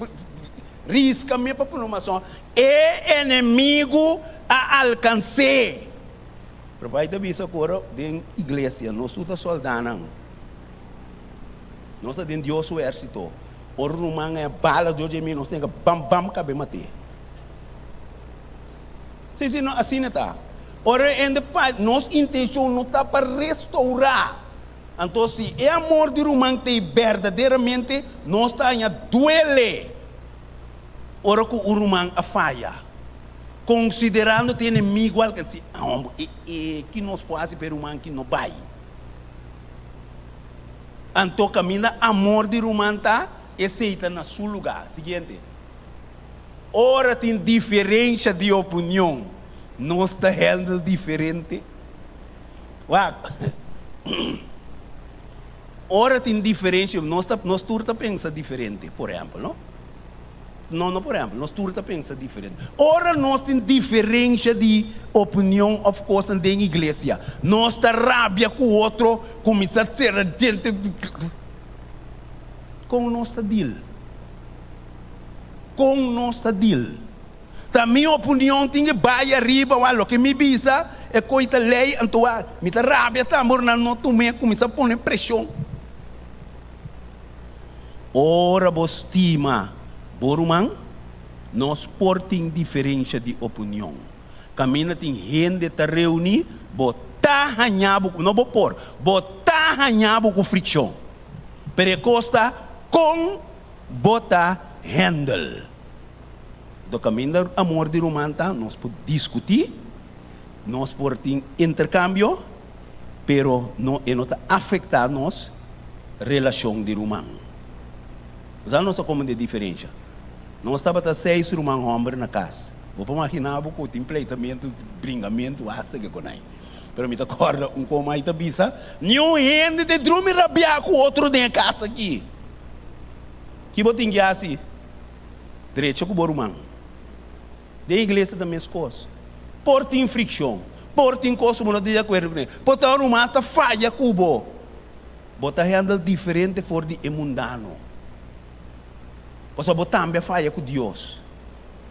riska me pa pone un mason. E enemigu a alkans'é. Pero bai ta bisa ku ora den iglesia nos tur ta sòldánan. Nos ta den Dios su ehérsito. Ora ruman haña bala dor dje mi, nos tin ke bam bam kab'é mat'é. Sí, sí, no, asina ta. Ora e hende fal, nos intenshon no ta pa restourá. Anto si e amor di ruman t'ei berdaderamente, nos ta haña duele ora ku un ruman a faya. Konsiderando t'e enemigu alkansi, homber, e e ki nos por hasi pa e ruman ki no bai? Anto kaminda amor di ruman ta, esei ta na su lugá. Siguiente. Ora tin diferensha di opinion, nos ta handle diferente. Wak, ora tin diferencia, nos ta, nos tur ta pensa diferente, por ehempel, no? No, no por ehempel, nos tur ta pensa diferente. Ora nos tin diferencia di opinion of cosnan den iglesia, nos ta rabia cu otro, cuminsa cera dente. Con nos ta deal? Con nos ta deal? Ta mi opinion tin ke bai ariba wak loke mi bisa e koi ta lei anto wak mi ta rabia tambe ora nan no tum'é kuminsá pone preshon. Ora bo stima bo ruman nos por tin diferensha di opinion. Kaminda tin hende ta reuní bo ta haña bo ku no bo por bo ta haña bo ku frikshon pero e kos ta kon bo ta handle. Do kaminda amor di ruman ta, nos por diskutí, nos por tin interkambio, pero no e no ta afektá nos relashon di ruman. Sa nos ta komprendé diferensha. Nos tabata seis ruman hòmber na kas. Bo por maginá bo ku tin pleitamentu, bringamentu, asta ke konai. Pero mi ta kòrda un komai ta bisa, Niun hende ta drumi rabiá ku otro den e kas aki. Ki bo tin ki hasi? Drecha ku bo ruman. Den iglesia ta meskos. Por tin frikshon, por tin kos ku bo no ta di akuerdo kuné, por ta un ruman asta faya ku bo. Bo ta handle diferente for di e mundano. Pasobra bo tambe a faya ku Dios.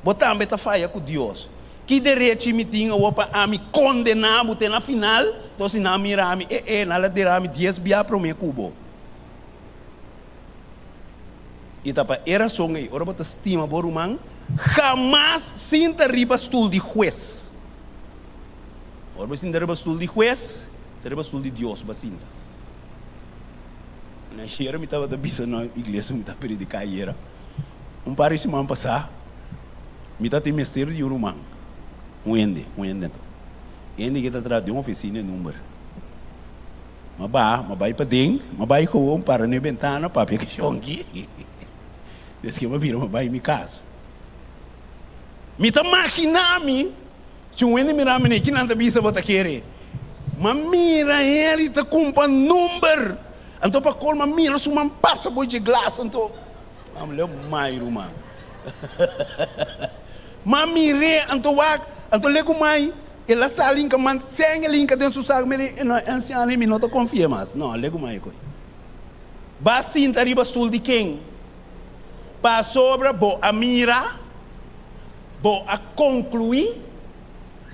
Bo tambe ta faya ku Dios. Ki derechi mi tin awor pa ami kondená bo te na final? Enton si nan mira mi, e e, nan la dera mi dies bia promé ku bo. I ta pa e rason ei, ora bo ta stima bo ruman, hamas sinta riba stul di hues. Ora bo sinta riba stul di hues, ta riba stul di Dios bo a sinta. Ayera mi tabata bisa na iglesia mi ta prediká ayera. Un par di siman pasá, mi ta tin mester di un ruman, un hende, un hende anto. Hende ke ta traha den ofisina e number. M'a baha, m'a bai paden, m'a bai gewoon para na e bentana papia ku shonki. Despues m'a bira m'a bai mi kas. Mi ta maginá mi, si un hende mira mi, kinan ta bisa bo ta kere? M'a mira Henry ta kumpa number. Anto pa kol m'a mira su man pasa bo dje glas anto. Am leu mai ruman. Ma mir'é, anto wak, anto legu mai, el a sali inka man sen el inka den su sak, mi di, no, e ansiano ei mi no ta konfi'é mas, no, legu mai koe. Ba sinta riba stul di ken? Pasobra bo a mira, bo a konkluí,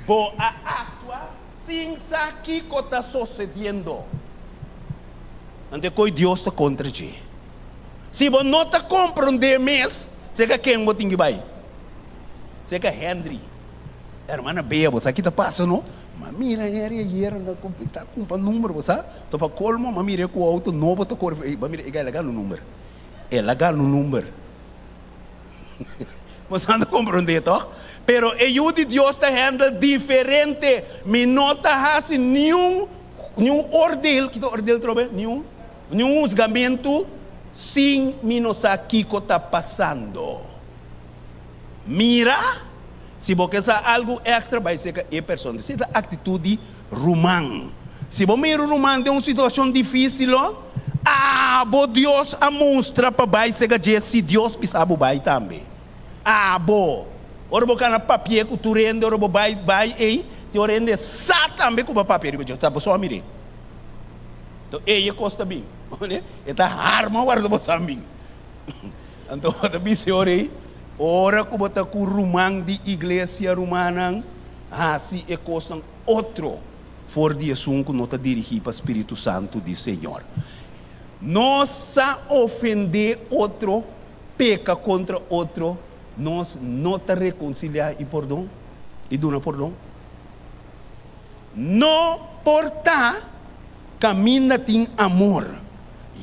bo a aktua sin sa kiko ta sosediendo. Anto e koe Dios ta kontra dje. Si bo no ta komprondé mes, seka ken bo tin ki bai? Seka Henry. Hermana Bea, bo sa ki ta pasa no? M'a mira Henry ayer anda ku ta kumpa number, bo sa? To pa kolmo m'a mir'é ku outo nobo ta kore. Ey, bo a mira, e el a gana un number. El a gana un number. Bo sa ta komprondé tòg? Pero e Yu di Dios ta handle diferente. Mi no ta hasi niun niun oordeel, ki ta oordeel trobe? Niun. Ni un husgamentu sin mi no sa kiko ta pasando. Mira, si bo ke sa algu èkstra bai serka e persona. Esei ta aktitut di ruman. Si bo mira un ruman den un situashon difísil, abo Dios a mustra pa bai serka dje si Dios bisa bo bai tambe. Abo. Ora bo kana papia ku tur hende, ora bo bai bai ei, tin ora hende sa tambe ku bo a papia riba dje. Ta bo so a mir'é. Anto ey e kos ta bin. E ta harma warda bo san bin. Anto bo ta bisa e ora ey, ora ku bo ta ku ruman di iglesia, rumannan, hasi e kosnan otro for di esun ku no ta dirigí pa Spiritu Santu di Señor. Nos sa ofendé otro, peka kontra otro, nos no ta rekonsiliá i pordon, i duna pordon. No por ta kaminda tin amor.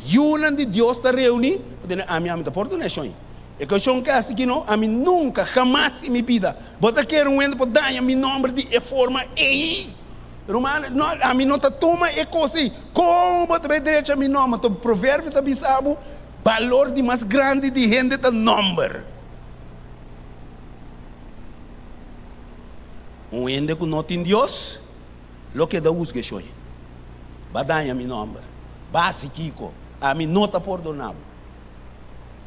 Yunan di Dios ta reuní, bo tende ami, ami ta por duna e shon. E kashon kasi ki no, ami nunka, hamas in mi bida, bo ta kere un hende por daña mi nòmber di e forma ei. Ruman, no, ami no ta tuma e kos ei. Kon bo ta bai drecha mi nòmber? Anto Proverbio ta bisa bo, balor di mas grandi di hende ta nòmber. Un hende ku no tin Dios lo keda husga shoi. Ba daña mi nòmber. Ba hasi kiko? Ami no ta pordoná bo.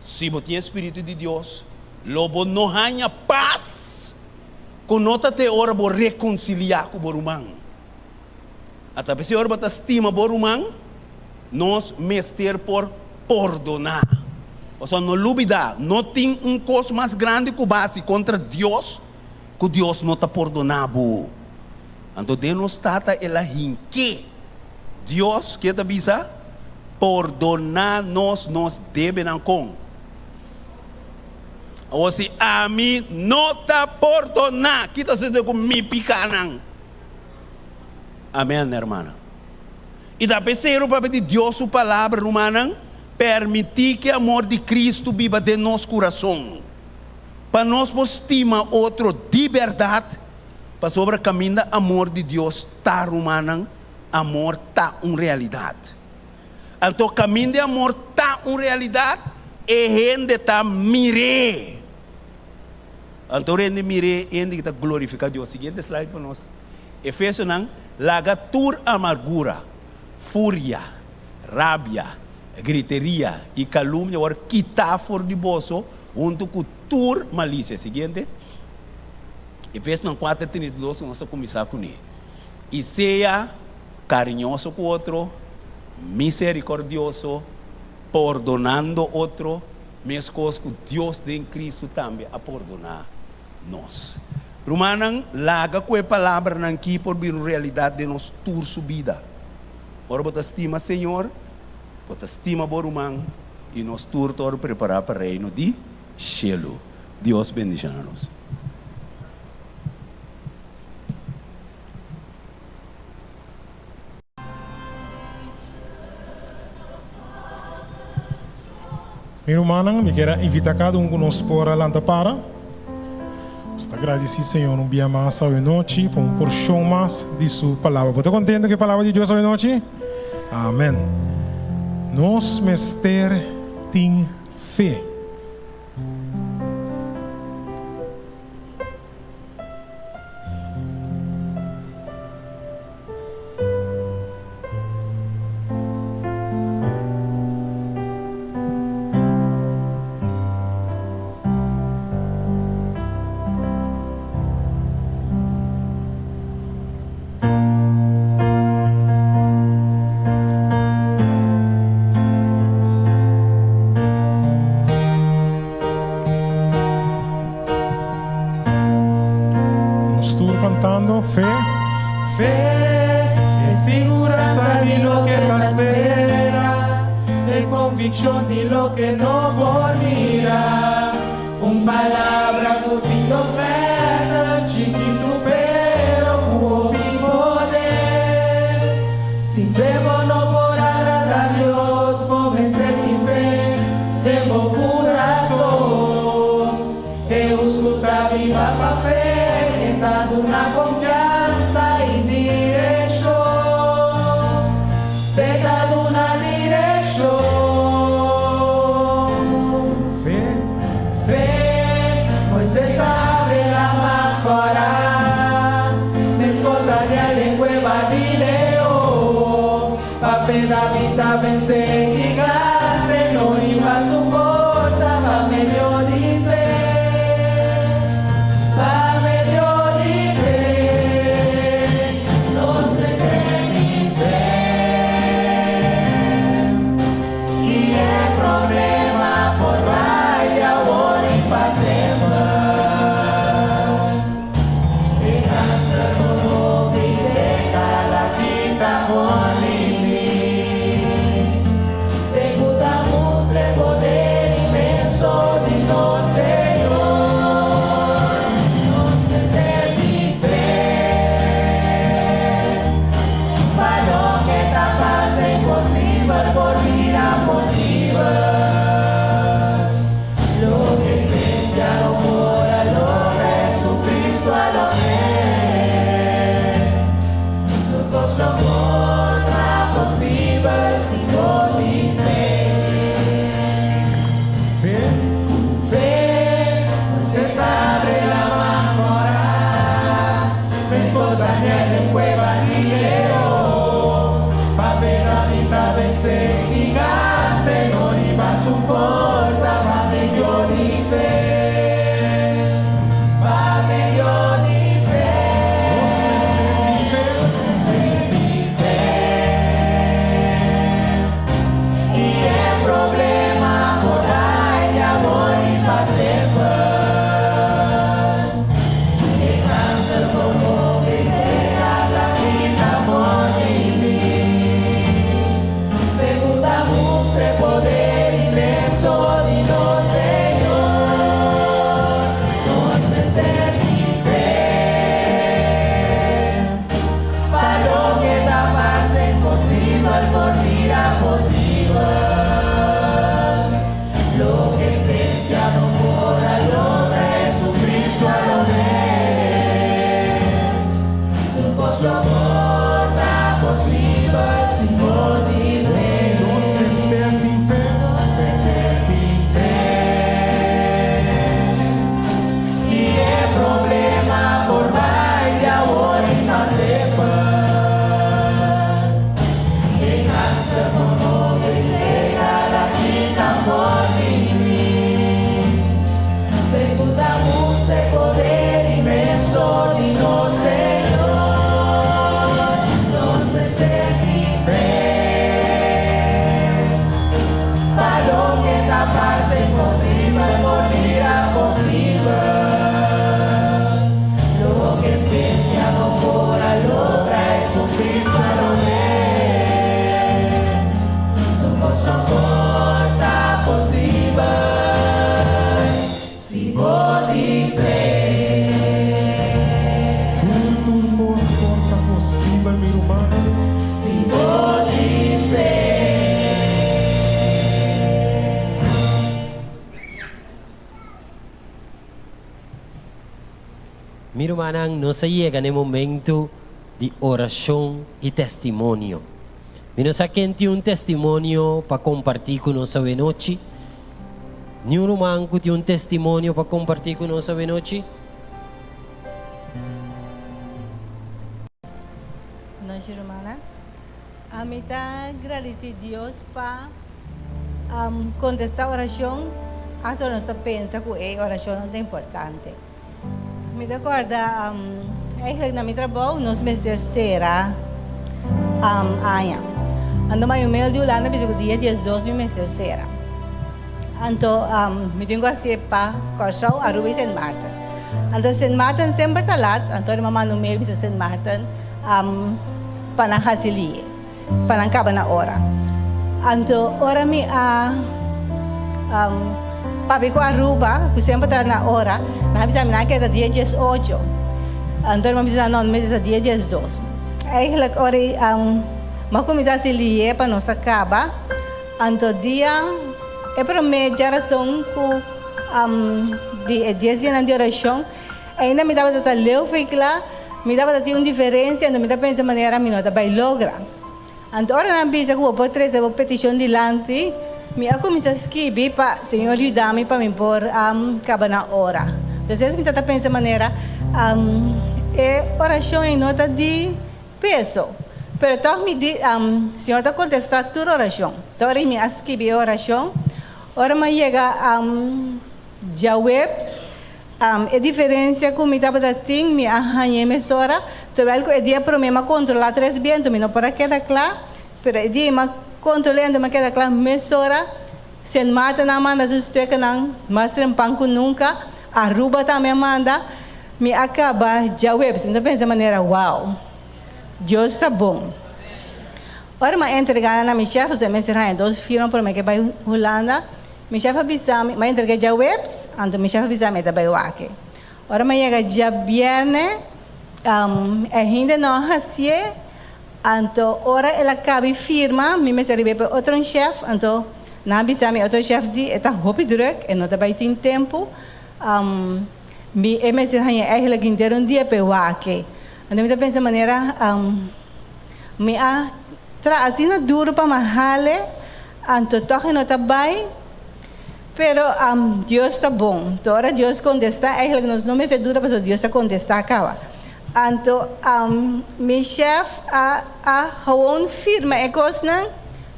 Si bo tin e spiritu di Dios, lo bo no haña pas ku no ta te ora bo rekonsiliá ku bo ruman. Ata p'esei ora bo ta stima bo ruman, nos mester por pordoná. Pasobra no lubidá, no tin un kos mas grandi ku bo hasi kontra Dios Ku Dios no ta pordoná bo. Anto den nos Tata el a hink'é. Dios, ke ta bisa? Pordoná nos nos debenan kon? Awor si ami no ta pordoná, ki ta sosodé ku mi pikánan? Amèn, hermana. I ta p'esei lo papia di Dios su Palabra, rumannan, permití ku e amor di Kristu biba den nos kurason. Pa nos por stima otro di bèrdat, pasobra kaminda amor di Dios ta, rumannan, amor ta un realidat. Anto kaminda e amor ta un realidat, e hende ta mir'é. Anto ora hende mir'é, e hende ki ta glorifiká Dios. Siguiente slide pa nos. Efesionan, Laga tur amargura, furia, rabia, griteria i kalumnia wòrdu kitá for di boso huntu ku tur malisia. Siguiente. Efesionan kuater 32 ku nos a kuminsá kuné. I sea kariñoso ku otro, miserikòrdioso, pordonando otro, meskos ku Dios den Kristu tambe a pordoná nos. Rumannan, laga ku e palabranan ki por bira un realidat den nos tur su bida. Ora bo ta stima Señor, bo ta stima bo ruman i nos tur ta ora prepará pa Reino di Shelu. Dios bendishoná nos. Mi rumannan, mi kier a invita cada un cu nos por a lanta para. Nos ta gradici Señor un bia mas awe nochi pa un porcion mas di Su Palabra. Bo ta contento cu e Palabra di Dios awe nochi? Amen. Nos mester tin fe. Nos tur cantando, Fe. Fe e siguransa di loke ta spera, e conviccion di loke no por mira. Un palabra cu tin dos letter, chikitu pero cu hopi poder. Sin fe bo no por agrada Dios, bo mester tin fe den bo curason. E hustu ta biba pa fe, e ta duna confiansa y direccion. Fe ta duna direccion. Fe. Fe, Moises a abre Lama Cora, mescos Daniel den cueva di leon. Pa fe David ta vence gigante, no riba su forsa, pa medio di fe, pa medio di fe, nos mester tin fe. I e problema por bai awor i pa semper. E kanser por hopi serka la kita for di mi. Si bo tin fe. Tur tur kos por ta posibel mi rumannan. Si bo tin fe. Mi rumannan, nos a yega na e momento di orashon i testimonio. Mi no sa ken tin un testimonio pa kompartí ku nos awenochi. Niun ruman ku tin un testimonio pa kompartí ku nos awenochi? Nochi rumannan. Ami ta gradisí Dios pa kontestá orashon asta ora nos ta pensa ku e orashon no ta importante. Mi ta kòrda eigenlijk na mi trabou nos mester sera aña. Anto mayo mel di Hulanda bisa ku dia diesdos mi mester sera. Anto mi tin ku hasié pa Kòrsou, Aruba i Sint Maarten. Anto Sint Maarten semper ta lat, anto mi a manda un mail bisa Sint Maarten pa nan hasi lié, pa nan kaba na ora. Anto ora mi a papia ku Aruba, ku semper ta na ora, nan a bisa mi nan a keda dia diesocho. Anto mi a bisa nan no, mi mester ta dia diesdos. Eigenlijk ora mi a kuminsá hasi lié pa nos a kaba. Anto dia e promé djarason ku di e dies dianan di orashon, ainda mi tabata ta leu for kla, mi tabata tin un diferensia, anto mi ta pensa manera mi no ta bai logra. Anto ora nan bisa ku bo por trese bo petishon dilanti, mi a kuminsá skibi pa Señor yuda mi pa mi por kaba na ora. Despues mi tabata pensa manera e orashon ei no ta di Peso. Pero tòg mi di, Señor ta kontestá tur orashon. Ta ora mi a skibi e orashon, ora mi a yega djaweps, e diferensia ku mi tabata tin, mi a hañ'é mesora, terwèl ku e dia promé mi a kontrolá tres bientu, mi no por a keda kla, pero e dia mi a kontrol'é anto mi a keda kla mesora. Sint Maarten a manda su stuekenan mas trempan ku nunka, Aruba tambe a manda. Mi a kaba djaweps, mi ta pensa manera, wow, Dios ta bon. Ora mi a entregá nan na mi shèf, pasobra mi mester haña dos firma promé ke bai Hulanda, mi shèf a bisa mi, mi a entregá djaweps, anto mi shèf a bisa mi e ta bai wak. Ora mi a yega djabièrnè, e hende no a hasié, Anto ora el a kabi firma, mi mester riba e pa e otro shèf, anto nan a bisa mi e otro shèf di e ta hopi drùk, e no ta bai tin tempu, mi e mester haña eigenlijk henter un dia pa e wak. Anto mi ta pensa manera mi a traha asina duru pa mi a hale, anto tòg e no ta bai, pero Dios ta bon. Anto ora Dios kontestá eigenlijk nos no mester duda pasobra Dios ta kontestá kaba. Anto mi chef a a gewoon firma e kosnan,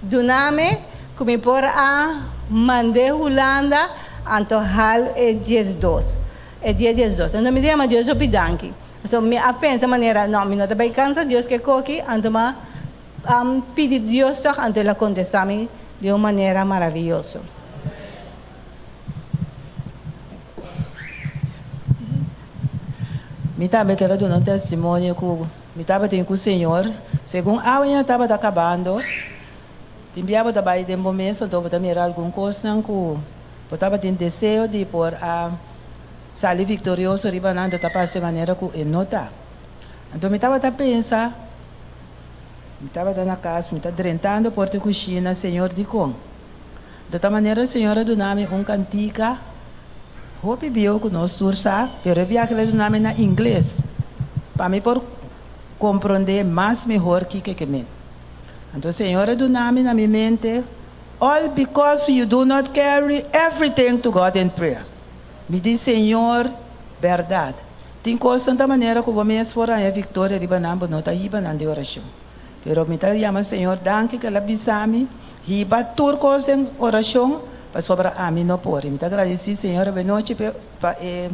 duna mi ku mi por a mand'é Hulanda, anto hal e diesdos, e dia diesdos. Anto mi ta yama Dios hopi danki. Pasobra mi a pensa manera, no, mi no ta bai kansa Dios ku e koki, anto mi a pidi Dios tòg, anto el a kontestá mi di un manera maraviyoso. Mi tambe ker a duna un testimonio ku mi tabatin ku Señor. Segun aña tabata kabando, tin bia bo ta bai den bo mes anto bo ta mira algun kosnan ku bo tabatin deseo di por a sali viktorioso riba nan, anto ta parse manera ku e no ta. Anto mi tabata pensa, mi tabata na kas, mi ta drentando porta e kushina, Señor, dikon? De ta manera Señor a duna mi un cantica hopi bieu cu nos tur sa, pero e biaha el a duna mi na ingles pa mi por comprende mas mehor kico ke men. Anto Señor a duna mi na mi mente, All because you do not carry everything to God in prayer. Mi di, Señor, berdad, tin cosnan ta manera cu bo mes por haña victoria riba nan, bo no ta hiba nan den oracion. Pero mi ta yama Señor danki ku el a bisa mi hiba tur kos den orashon pasobra ami no por. I mi ta gradisí Señor awe nochi pa e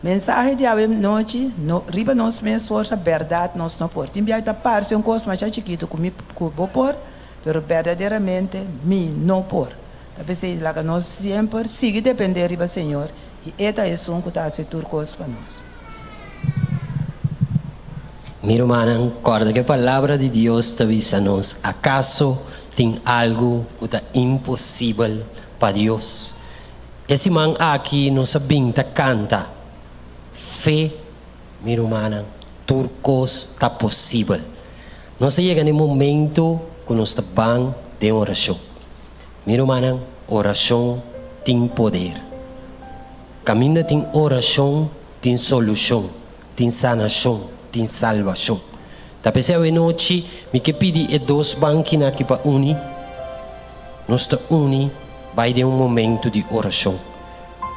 mensahe di awe nochi, no riba nos mes forsa bèrdat nos no por. Tin biaha ta parse un kos masha chikitu ku mi ku bo por, pero berdaderamente mi no por. Ta p'esei laga nos semper sigui dependé riba Señor i e ta esun ku ta hasi tur kos pa nos. Mi rumannan, kòrda ku e Palabra di Dios ta bisa nos, Akaso tin algu ku ta imposibel pa Dios? E siman aki nos a bin ta kanta, Fe, mi rumannan, tur kos ta posibel. Nos a yega na e momento ku nos ta ban den orashon. Mi rumannan, orashon tin poder. Kaminda tin orashon, tin solushon, tin sanashon, tin salbashon. Ta p'esei awenochi mi ke pidi e dos bankinan aki pa uni. Nos ta uni bai den un momento di orashon.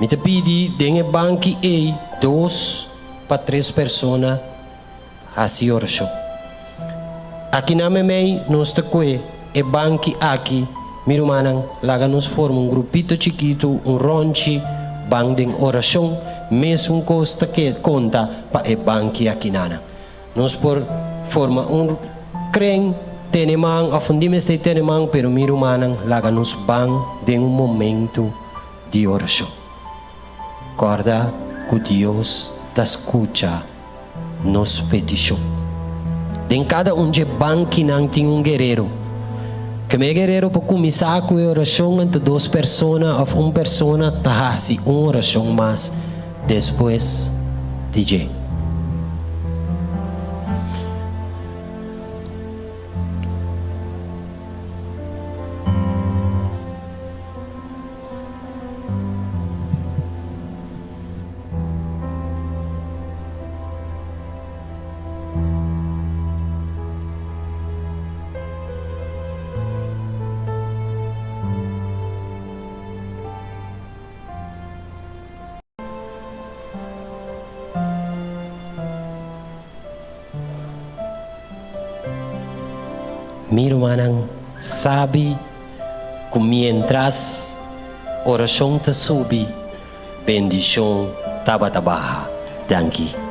Mi ta pidi den e banki ei dos pa tres persona hasi orashon. Aki na meimei nos ta kue e banki aki, mi rumannan, laga nos forma un grupito chikitu, un ronchi, ban den orashon, mesun kos ta ke konta pa e banki akinana. Nos por forma un kren, tene man of un di mester tene man, pero mi rumannan, laga nos ban den un momento di orashon. Kòrda ku Dios ta skucha nos petishon. Den kada un dje bankinan tin un guerero. Keme e guerero por kuminsá ku e orashon anto dos persona òf un persona ta hasi un orashon mas despues di dje. Mi rumannan sabi ku mientras orashon ta subi, bendishon tabata baha. Danki.